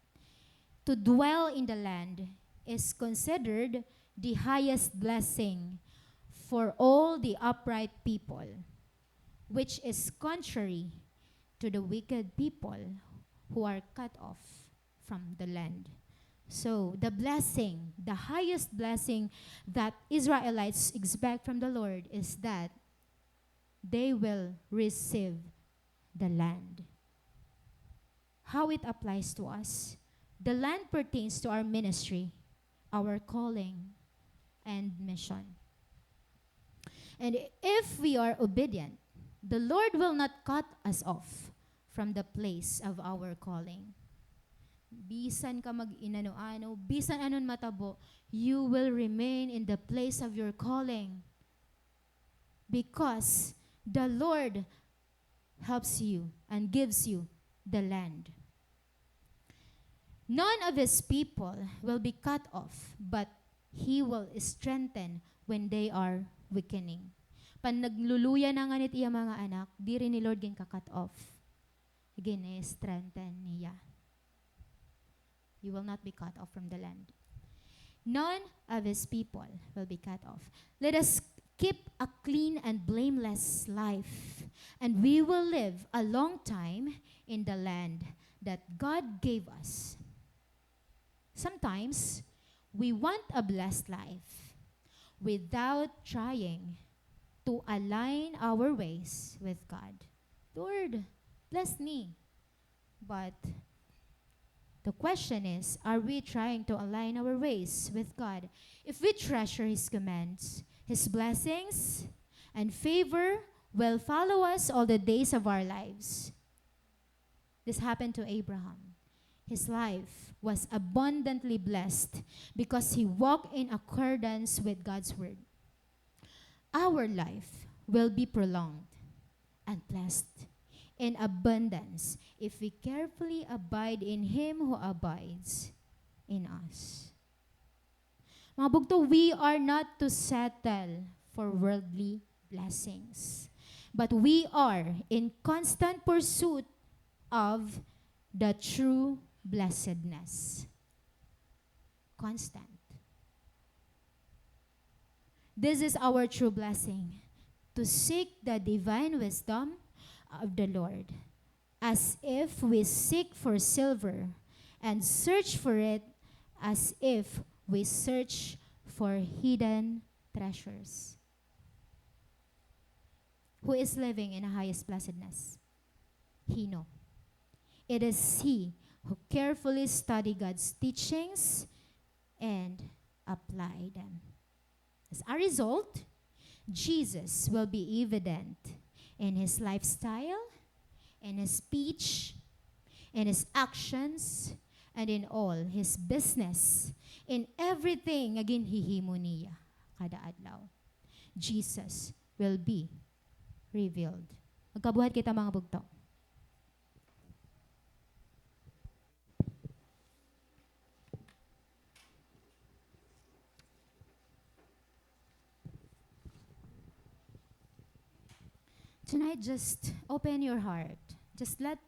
to dwell in the land is considered the highest blessing for all the upright people, which is contrary to the wicked people who are cut off from the land. So, the blessing, the highest blessing that Israelites expect from the Lord is that they will receive the land. How it applies to us? The land pertains to our ministry, our calling, and mission. And if we are obedient, the Lord will not cut us off from the place of our calling. Bisan ka mag-inano-ano, bisan ano an matabo, you will remain in the place of your calling, because the Lord helps you and gives you the land. None of his people will be cut off, but he will strengthen when they are weakening. Pan nagluluya na ngani it iya mga anak, diri ni Lord ginka-cut off. Gini-strengthen niya. You will not be cut off from the land. None of his people will be cut off. Let us keep a clean and blameless life, and we will live a long time in the land that God gave us. Sometimes, we want a blessed life without trying to align our ways with God. "Lord, bless me." But the question is, are we trying to align our ways with God? If we treasure His commands, His blessings and favor will follow us all the days of our lives. This happened to Abraham. His life was abundantly blessed because he walked in accordance with God's word. Our life will be prolonged and blessed in abundance if we carefully abide in Him who abides in us. Mga bugto, we are not to settle for worldly blessings, but we are in constant pursuit of the true blessedness. Constant. This is our true blessing, to seek the divine wisdom of the Lord, as if we seek for silver, and search for it as if we search for hidden treasures. Who is living in a highest blessedness? He know. It is he who carefully study God's teachings and apply them. As a result, Jesus will be evident in his lifestyle, in his speech, in his actions, and in all his business, in everything nga ginhihimo niya kada adlaw. Jesus will be revealed. Magkabuhat kita, mga bugto. Tonight, just open your heart. Just let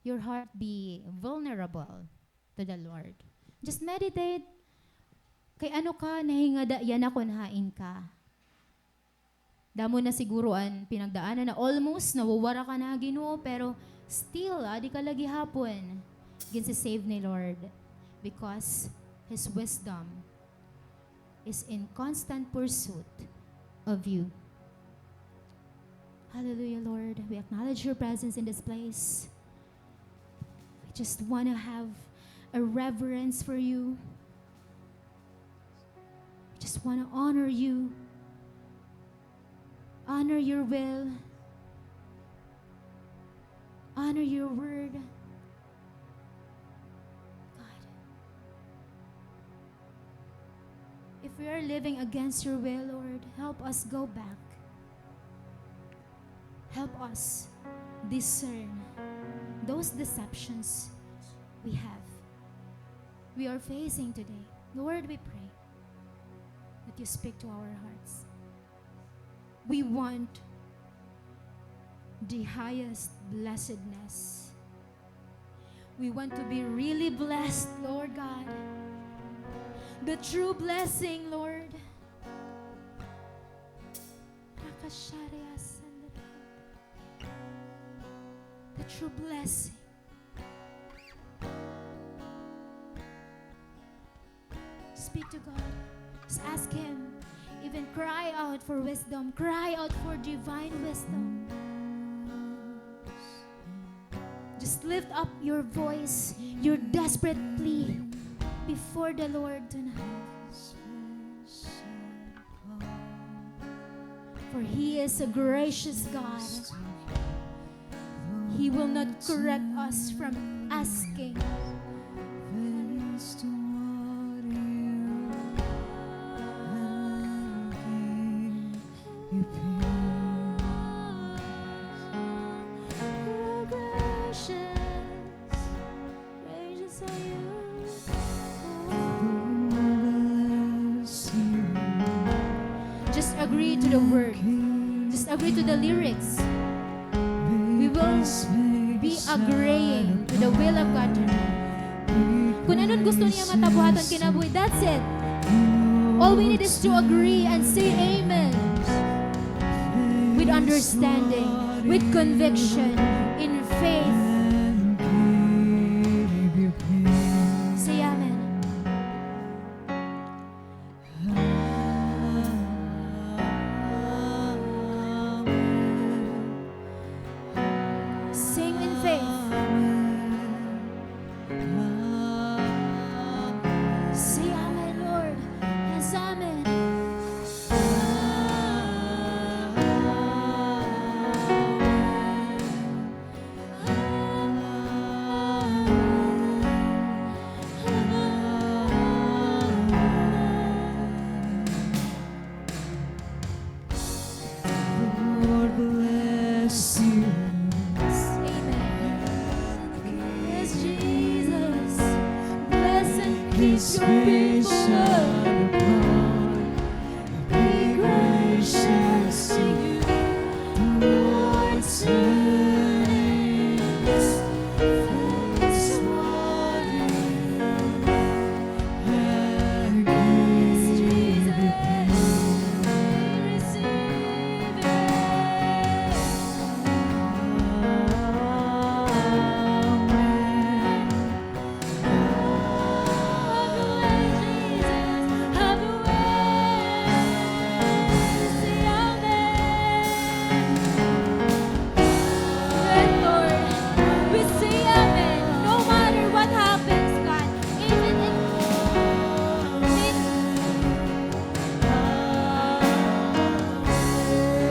your heart be vulnerable to the Lord. Just meditate. Kay ano ka nahingada yana kon hain ka? Damo na siguro an pinagdaanan na almost nawawara ka na, Ginoo, pero still, adi ka la gihapon ginsa-save ni Lord, because His wisdom is in constant pursuit of you. Hallelujah, Lord. We acknowledge your presence in this place. We just wanna have a reverence for you. We just wanna honor you. Honor your will. Honor your word. God, if we are living against your will, Lord, help us go back. Help us discern those deceptions we have, we are facing today. Lord, we pray that you speak to our hearts. We want the highest blessedness. We want to be really blessed, Lord God. The true blessing, Lord. The true blessing. Speak to God. Just ask Him. Even cry out for wisdom. Cry out for divine wisdom. Just lift up your voice, your desperate plea before the Lord tonight. For He is a gracious God. He will not correct us from asking. Just agree to the word. Just agree to the lyrics. We will be agreeing to the will of God tonight. Kun ano an gusto niya matabo ha aton kinabuhi, that's it. All we need is to agree and say amen with understanding, with conviction, in faith. Say amen. Sing in faith. Say amen, Lord. Yes, amen. Amen. Yes, Jesus. Bless and keep your people. Be gracious to you, Lord, saints.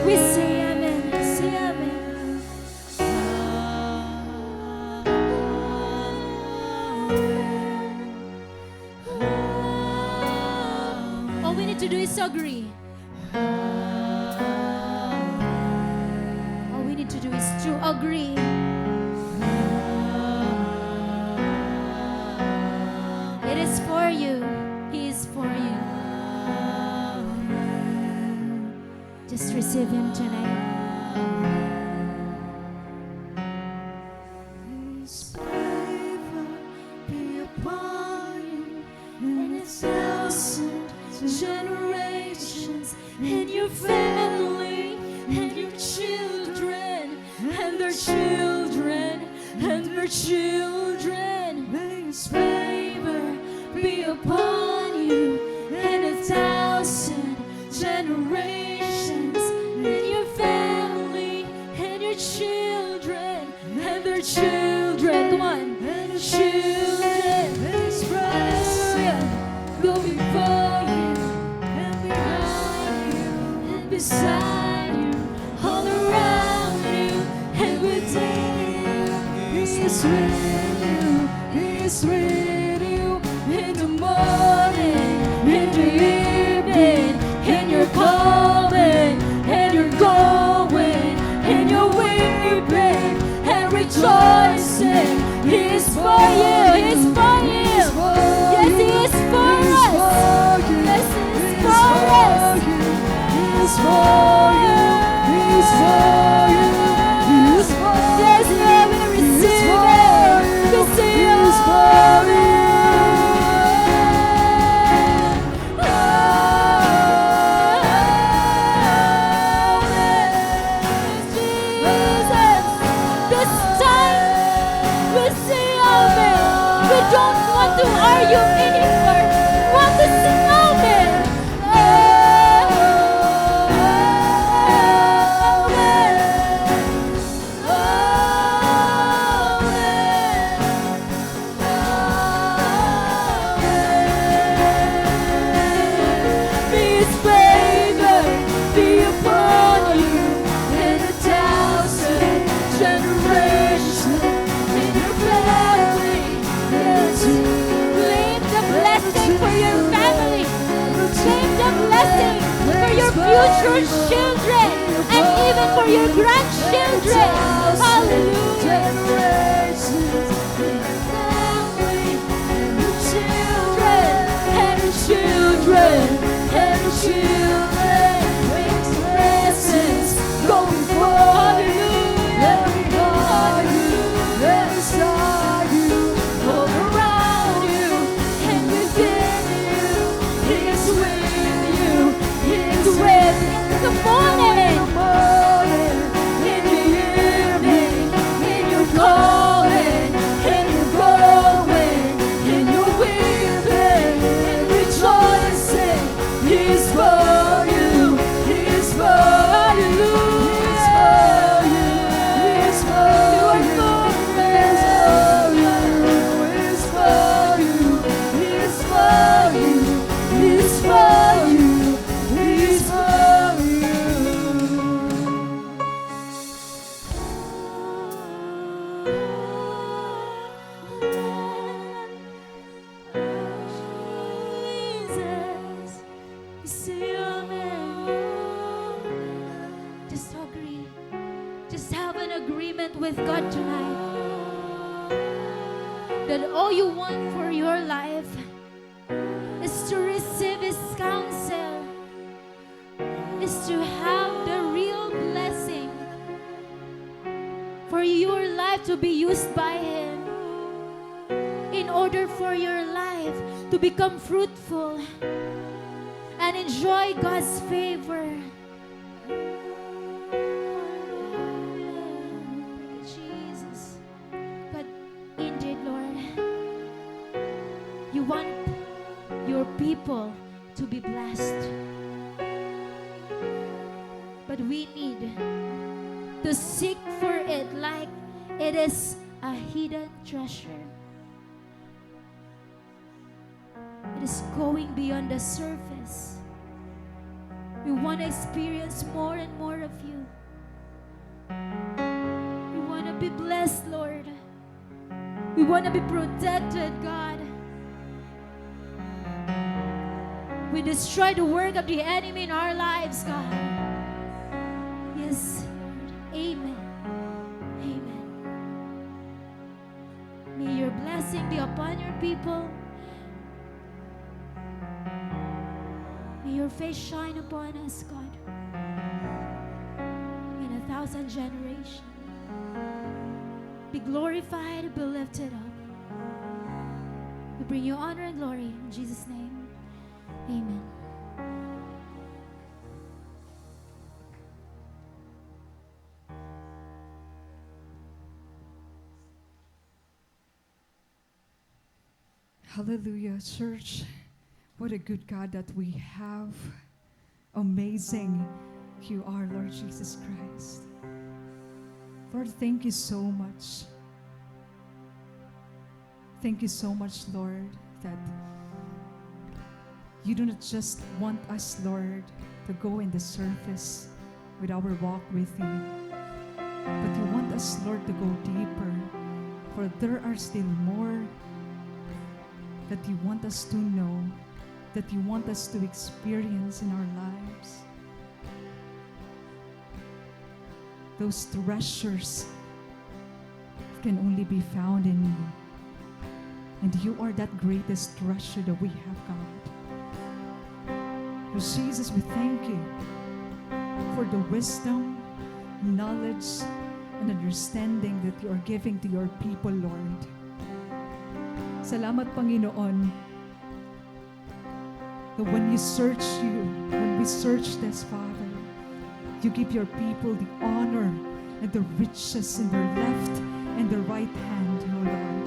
We say amen. Say amen. All we need to do is agree. All we need to do is to agree. It is for you. He is for you. Just receive Him tonight. His favor be upon you and a thousand generations, and your family, and your children, and their children, and their children. May His favor be upon you and a thousand generations, and your family, and your children, and their children. Come on. And their children. Hallelujah. Go before you and behind you and beside you, all around you and within you. He is with you. He is with you in the morning, in the evening, in your coming, in your going, in your weeping and rejoicing. He is for you. He is for you. Yes, He is for us. Yes, He is for us. He is for you. He is for you. He is for you. Yes, Lord, we receive it. We say, He is for you. Amen. Jesus. This time, we say amen. We don't want to argue anymore. We want to say amen. Amen. Amen. His favor be upon you and a thousand generations in your family. Yes. Claim the blessing for your family. Claim the blessing for your future children and even for your grandchildren. Hallelujah. Family and your children, and your children, and your children. May His presence go before you, and behind you, and beside you, all around you, and within you. He is with you. He is with you in the morning, in the evening, in your coming, in your going, in your weeping and rejoicing. He is for you. He is for you. He is for you. He is for you. He is for you. He is for you. He is for you. He is for you. Jesus, say amen. Just agree. Just have an agreement with God tonight that all you want for your life is to receive His counsel, is to have the real blessing for your life to be used by Him in order for your life to become fruitful and enjoy God's favor. Thank you, Jesus. But indeed, Lord, you want your people to be blessed. But we need to seek for it like it is a hidden treasure. It is going beyond the surface. We want to experience more and more of you. We want to be blessed, Lord. We want to be protected, God. We destroy the work of the enemy in our lives, God. Yes, Lord. Amen. Amen. May your blessing be upon your people. May your face shine upon us, God, in a thousand generations. Be glorified, be lifted up. We bring you honor and glory in Jesus' name. Amen. Hallelujah, church. What a good God that we have. Amazing you are, Lord Jesus Christ. Lord, thank you so much. Thank you so much, Lord, that you do not just want us, Lord, to go in the surface with our walk with you, but you want us, Lord, to go deeper, for there are still more that you want us to know, that you want us to experience in our lives. Those treasures can only be found in you. And you are that greatest treasure that we have, God. Lord Jesus, we thank you for the wisdom, knowledge, and understanding that you are giving to your people, Lord. Salamat, Panginoon, that when you search you, when we search this, Father, you give your people the honor and the riches in their left and their right hand, O Lord.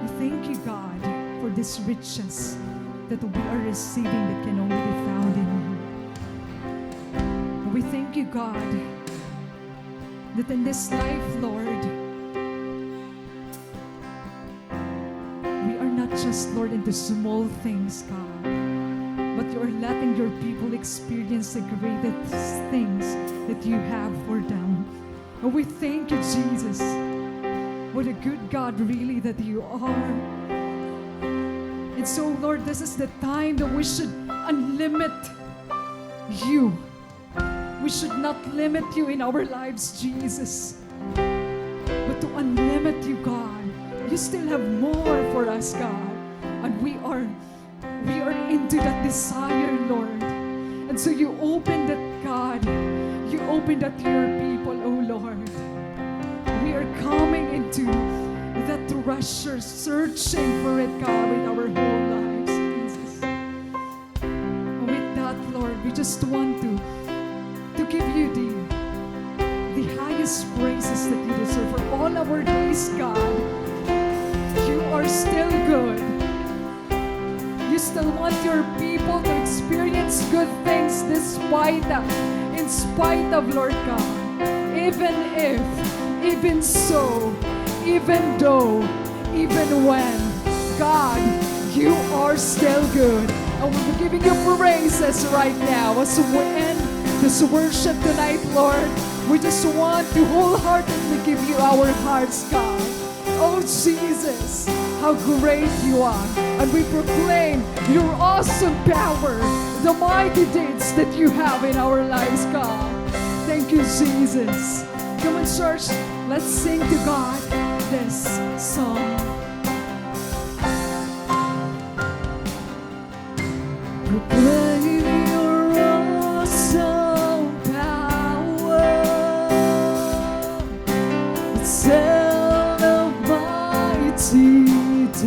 We thank you, God, for these riches that we are receiving that can only be found in you. We thank you, God, that in this life, Lord, we are not just, Lord, into small things, God, but you are letting your people experience the greatest things that you have for them. And we thank you, Jesus. What a good God, really, that you are. And so, Lord, this is the time that we should unlimit you. We should not limit you in our lives, Jesus, but to unlimit you, God. You still have more for us, God. And we are, we are into that desire, Lord. And so you open that, God. You open that to your people, oh Lord. We are coming into that treasure, searching for it, God, with our whole lives, Jesus. With that, Lord, we just want to, to give you the, the highest praises that you deserve. For all our days, God, you are still good. You still want your people to experience good things despite of, in spite of, Lord God. Even if, even so, even though, even when, God, you are still good. And we're giving you praises right now as we end this worship tonight, Lord. We just want to wholeheartedly give you our hearts, God. Oh, Jesus, how great you are. And we proclaim your awesome power, the mighty deeds that you have in our lives, God. Thank you, Jesus. Come on, church, let's sing to God this song. Proclaim your awesome power. Tell of mighty deeds.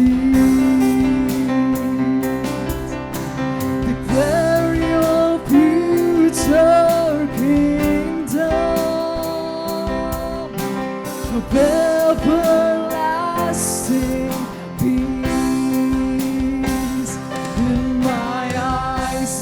Declare your future kingdom of everlasting peace. In my eyes,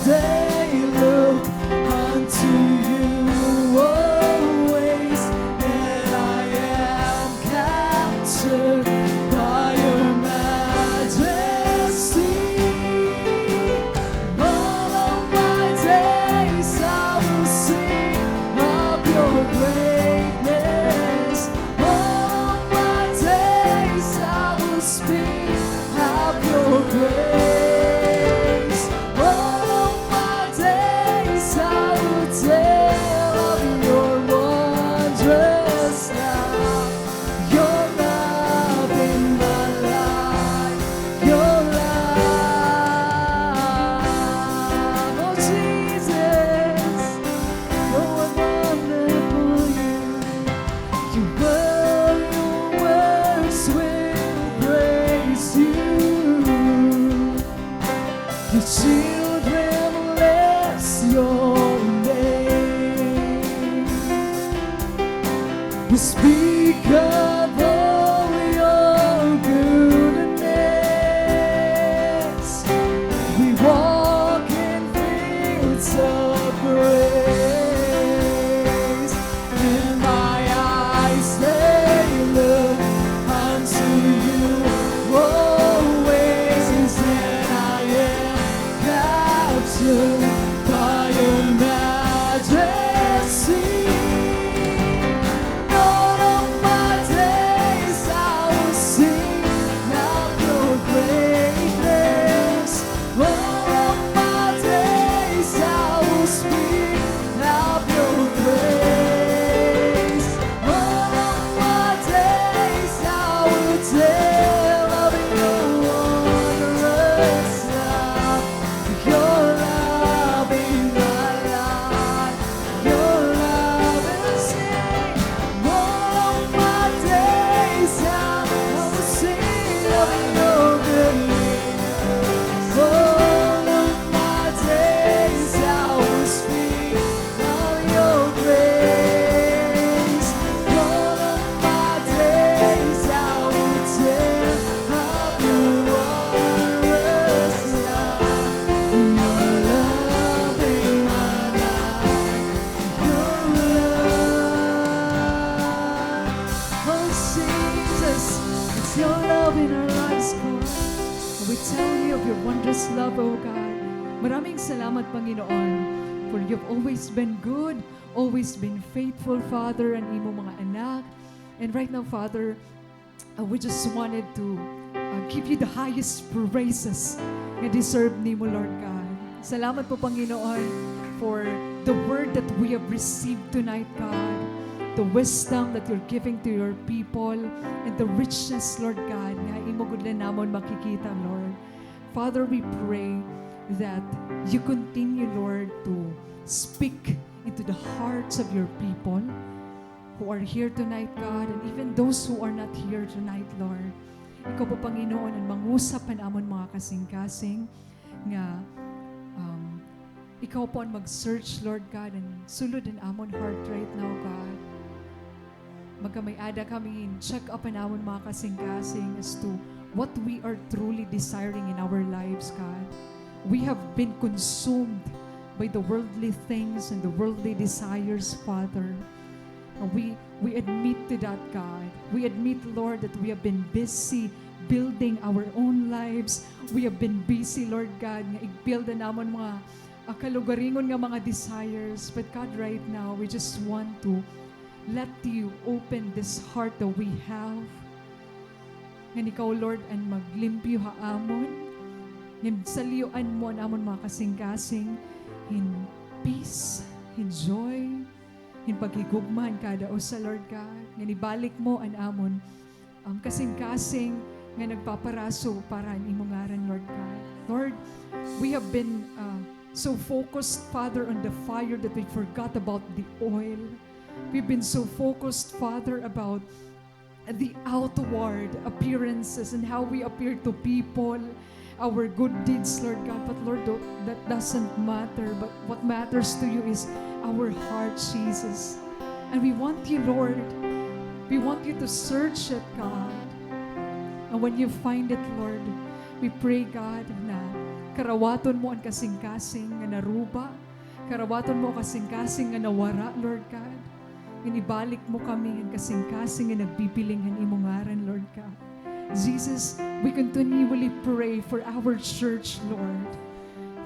We'll bless your name. We speak of all your goodness. We walk in fields of grace. And my eyes, they look unto you always, and I am captured by your majesty. All of my days I will sing of your greatness. All of my days I will speak of your grace. All of my days I will tell of your wondrous love. Your love in my life. Your love is sing. All of my days I will sing of your goodness. All of my days I will speak of your grace. All of my days I will tell of your wondrous love. Your love in my life. Your love. Oh, Jesus, it's your love in our lives, God. We tell you of your wondrous love, oh God. Maraming salamat, Panginoon, for you've always been good, always been faithful, Father, an imo mga anak. And right now, Father, Uh, we just wanted to, uh, give you the highest praises nga deserve nimo, Lord God. Salamat po, Panginoon, for the word that we have received tonight, God. The wisdom that you're giving to your people and the richness, Lord God, nga imo gud la namon makikita, Lord. Father, we pray that you continue, Lord, to speak into the hearts of your people who are here tonight, God, and even those who are not here tonight, Lord. Ikaw po, Panginoon, an mangusap han amon mga kasingkasing nga, um, ikaw po an mag-search, Lord God, and sulod an amon heart right now, God. Magkamay-ada kami hin check up an amon mga kasingkasing as to what we are truly desiring in our lives, God. We have been consumed by the worldly things and the worldly desires, Father. Uh, we, we admit to that, God. We admit, Lord, that we have been busy building our own lives. We have been busy, Lord God, nga i-build an amon mga, ah, kalugaringon nga mga desires. But God, right now, we just want to let you open this heart that we have. Ngan ikaw, Lord, an maglimpyo ha amon. Ngan salyoan mo an amon mga kasingkasing hin peace, hin joy, hin paghigugma han kada usa, Lord God. Ngan ibalik mo an amon, um, kasingkasing nga nagpaparaso para han imo ngaran, Lord God. Lord, we have been, uh, so focused, Father, on the fire that we forgot about the oil. We've been so focused, Father, about the outward appearances and how we appear to people, our good deeds, Lord God. But Lord, tho-, that doesn't matter. But what matters to you is our heart, Jesus. And we want you, Lord. We want you to search it, God. And when you find it, Lord, we pray, God, na karawaton mo an kasingkasing nga naruba, karawaton mo an kasingkasing nga nawara, Lord God. Ngan ibalik mo kami han kasingkasing nga nagpipiling han imo ngaran, Lord God. Jesus, we continually pray for our church, Lord,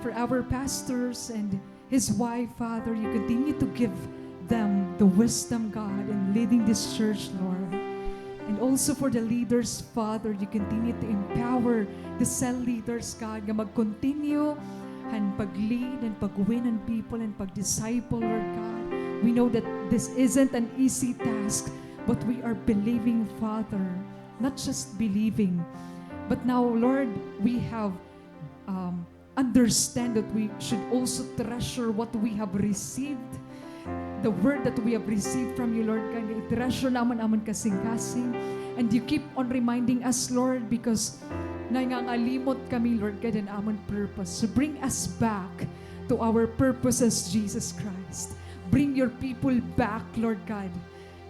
for our pastors and his wife, Father. You continue to give them the wisdom, God, in leading this church, Lord. And also for the leaders, Father, you continue to empower the cell leaders, God, nga mag-continue han pag-lead, han pag-win han people, han pag-disciple, Lord God. We know that this isn't an easy task, but we are believing, Father, not just believing, but now, Lord, we have, um, understand that we should also treasure what we have received, the word that we have received from you, Lord God. I-treasure namon an amon kasingkasing. And you keep on reminding us, Lord, because Nangangalimot kami, Lord God, an amon purpose. So bring us back to our purpose as Jesus Christ. Bring your people back, Lord God.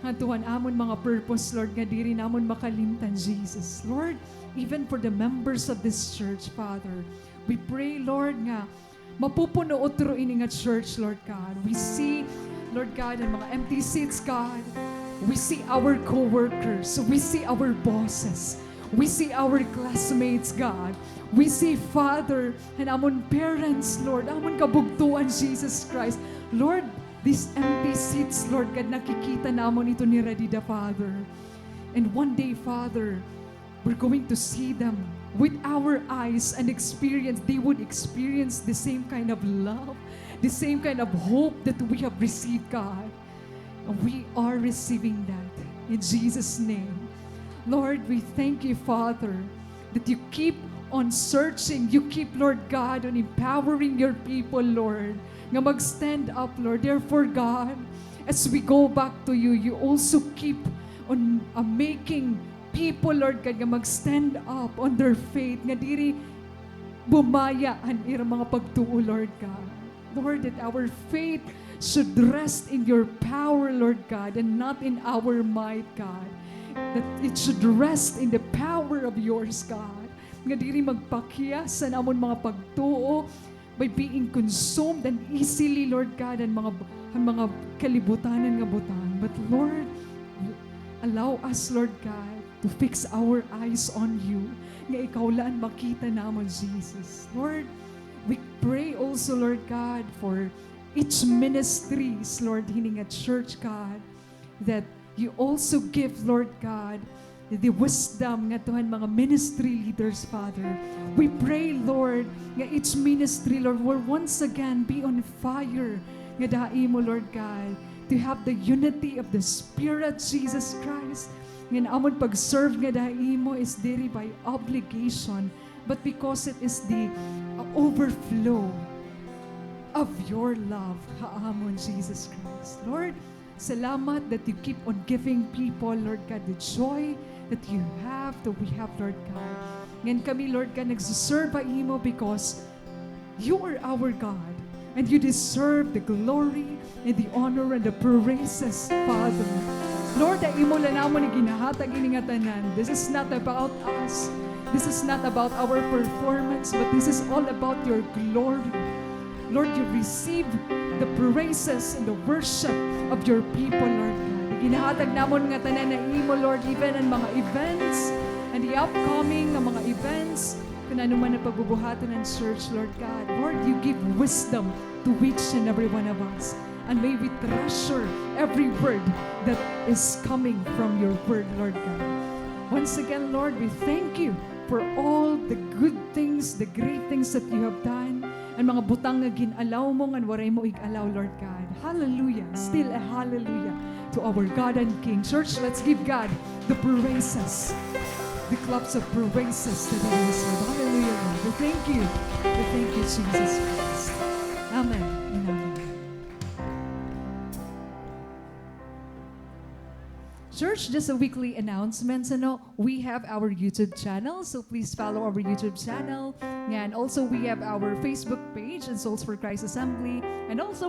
Ngadto han amon mga purpose, Lord, nga diri namon makalimtan, Jesus. Lord, even for the members of this church, Father, we pray, Lord, nga mapupuno utro ini nga church, Lord God. We see, Lord God, an mga empty seats, God. We see our co-workers. We see our bosses. We see our classmates, God. We see, Father, an amon parents, Lord. Amon kabugtoan, Jesus Christ. Lord, these empty seats, Lord God, nakikita namon ito nira dida, Father. And one day, Father, we're going to see them with our eyes and experience, they would experience the same kind of love, the same kind of hope that we have received, God. And we are receiving that in Jesus' name. Lord, we thank you, Father, that you keep on searching. You keep, Lord God, on empowering your people, Lord, nga mag-stand up, Lord. Therefore, God, as we go back to you, you also keep on, uh, making people, Lord God, nga mag-stand up on their faith, nga diri bumaya an ira mga pagtuo, Lord God. Lord, that our faith should rest in your power, Lord God, and not in our might, God. That it should rest in the power of yours, God. Nga diri magpakyas an amon mga pagtuo by being consumed and easily, Lord God, an mga, an mga kalibutanan nga butang. But Lord, allow us, Lord God, to fix our eyes on you. Nga ikaw la an makita namon, Jesus. Lord, we pray also, Lord God, for each ministries, Lord, hini nga church, God, that you also give, Lord God, the wisdom ngadto han mga ministry leaders, Father. We pray, Lord, nga each ministry, Lord, will once again be on fire ngada ha imo, Lord God, to have the unity of the Spirit, Jesus Christ. Nga an amon pag-serve ngada ha imo is diri by obligation, but because it is the, uh, overflow of your love ha amon, Jesus Christ. Lord, salamat that you keep on giving people, Lord God, the joy that you have, that we have, Lord God. Ngan kami, Lord God, nagse-serve ha imo because you are our God, and you deserve the glory and the honor and the praises, Father. Lord, ha imo la namon iginahatag ini nga tanan. This is not about us. This is not about our performance, but this is all about your glory. Lord, you receive the praises and the worship of your people, Lord God. Iginahatag namon nga tanan ha imo, Lord, even an mga events and the upcoming nga mga events, kun ano man an pagbubuhaton han church, Lord God. Lord, you give wisdom to each and every one of us. And may we treasure every word that is coming from your word, Lord God. Once again, Lord, we thank you for all the good things, the great things that you have done. An mga butang nga gin-allow mo, ngan waray mo ig-allow, Lord God. Hallelujah. Still a hallelujah to our God and King. Church, let's give God the praises. The claps of praises that he deserves. Hallelujah, Lord. We thank you. We thank you, Jesus Christ. Amen and amen. Church, just a weekly announcement, ano, we have our YouTube channel, so please follow our YouTube channel. And also, we have our Facebook page, in Souls for Christ Assembly. And also,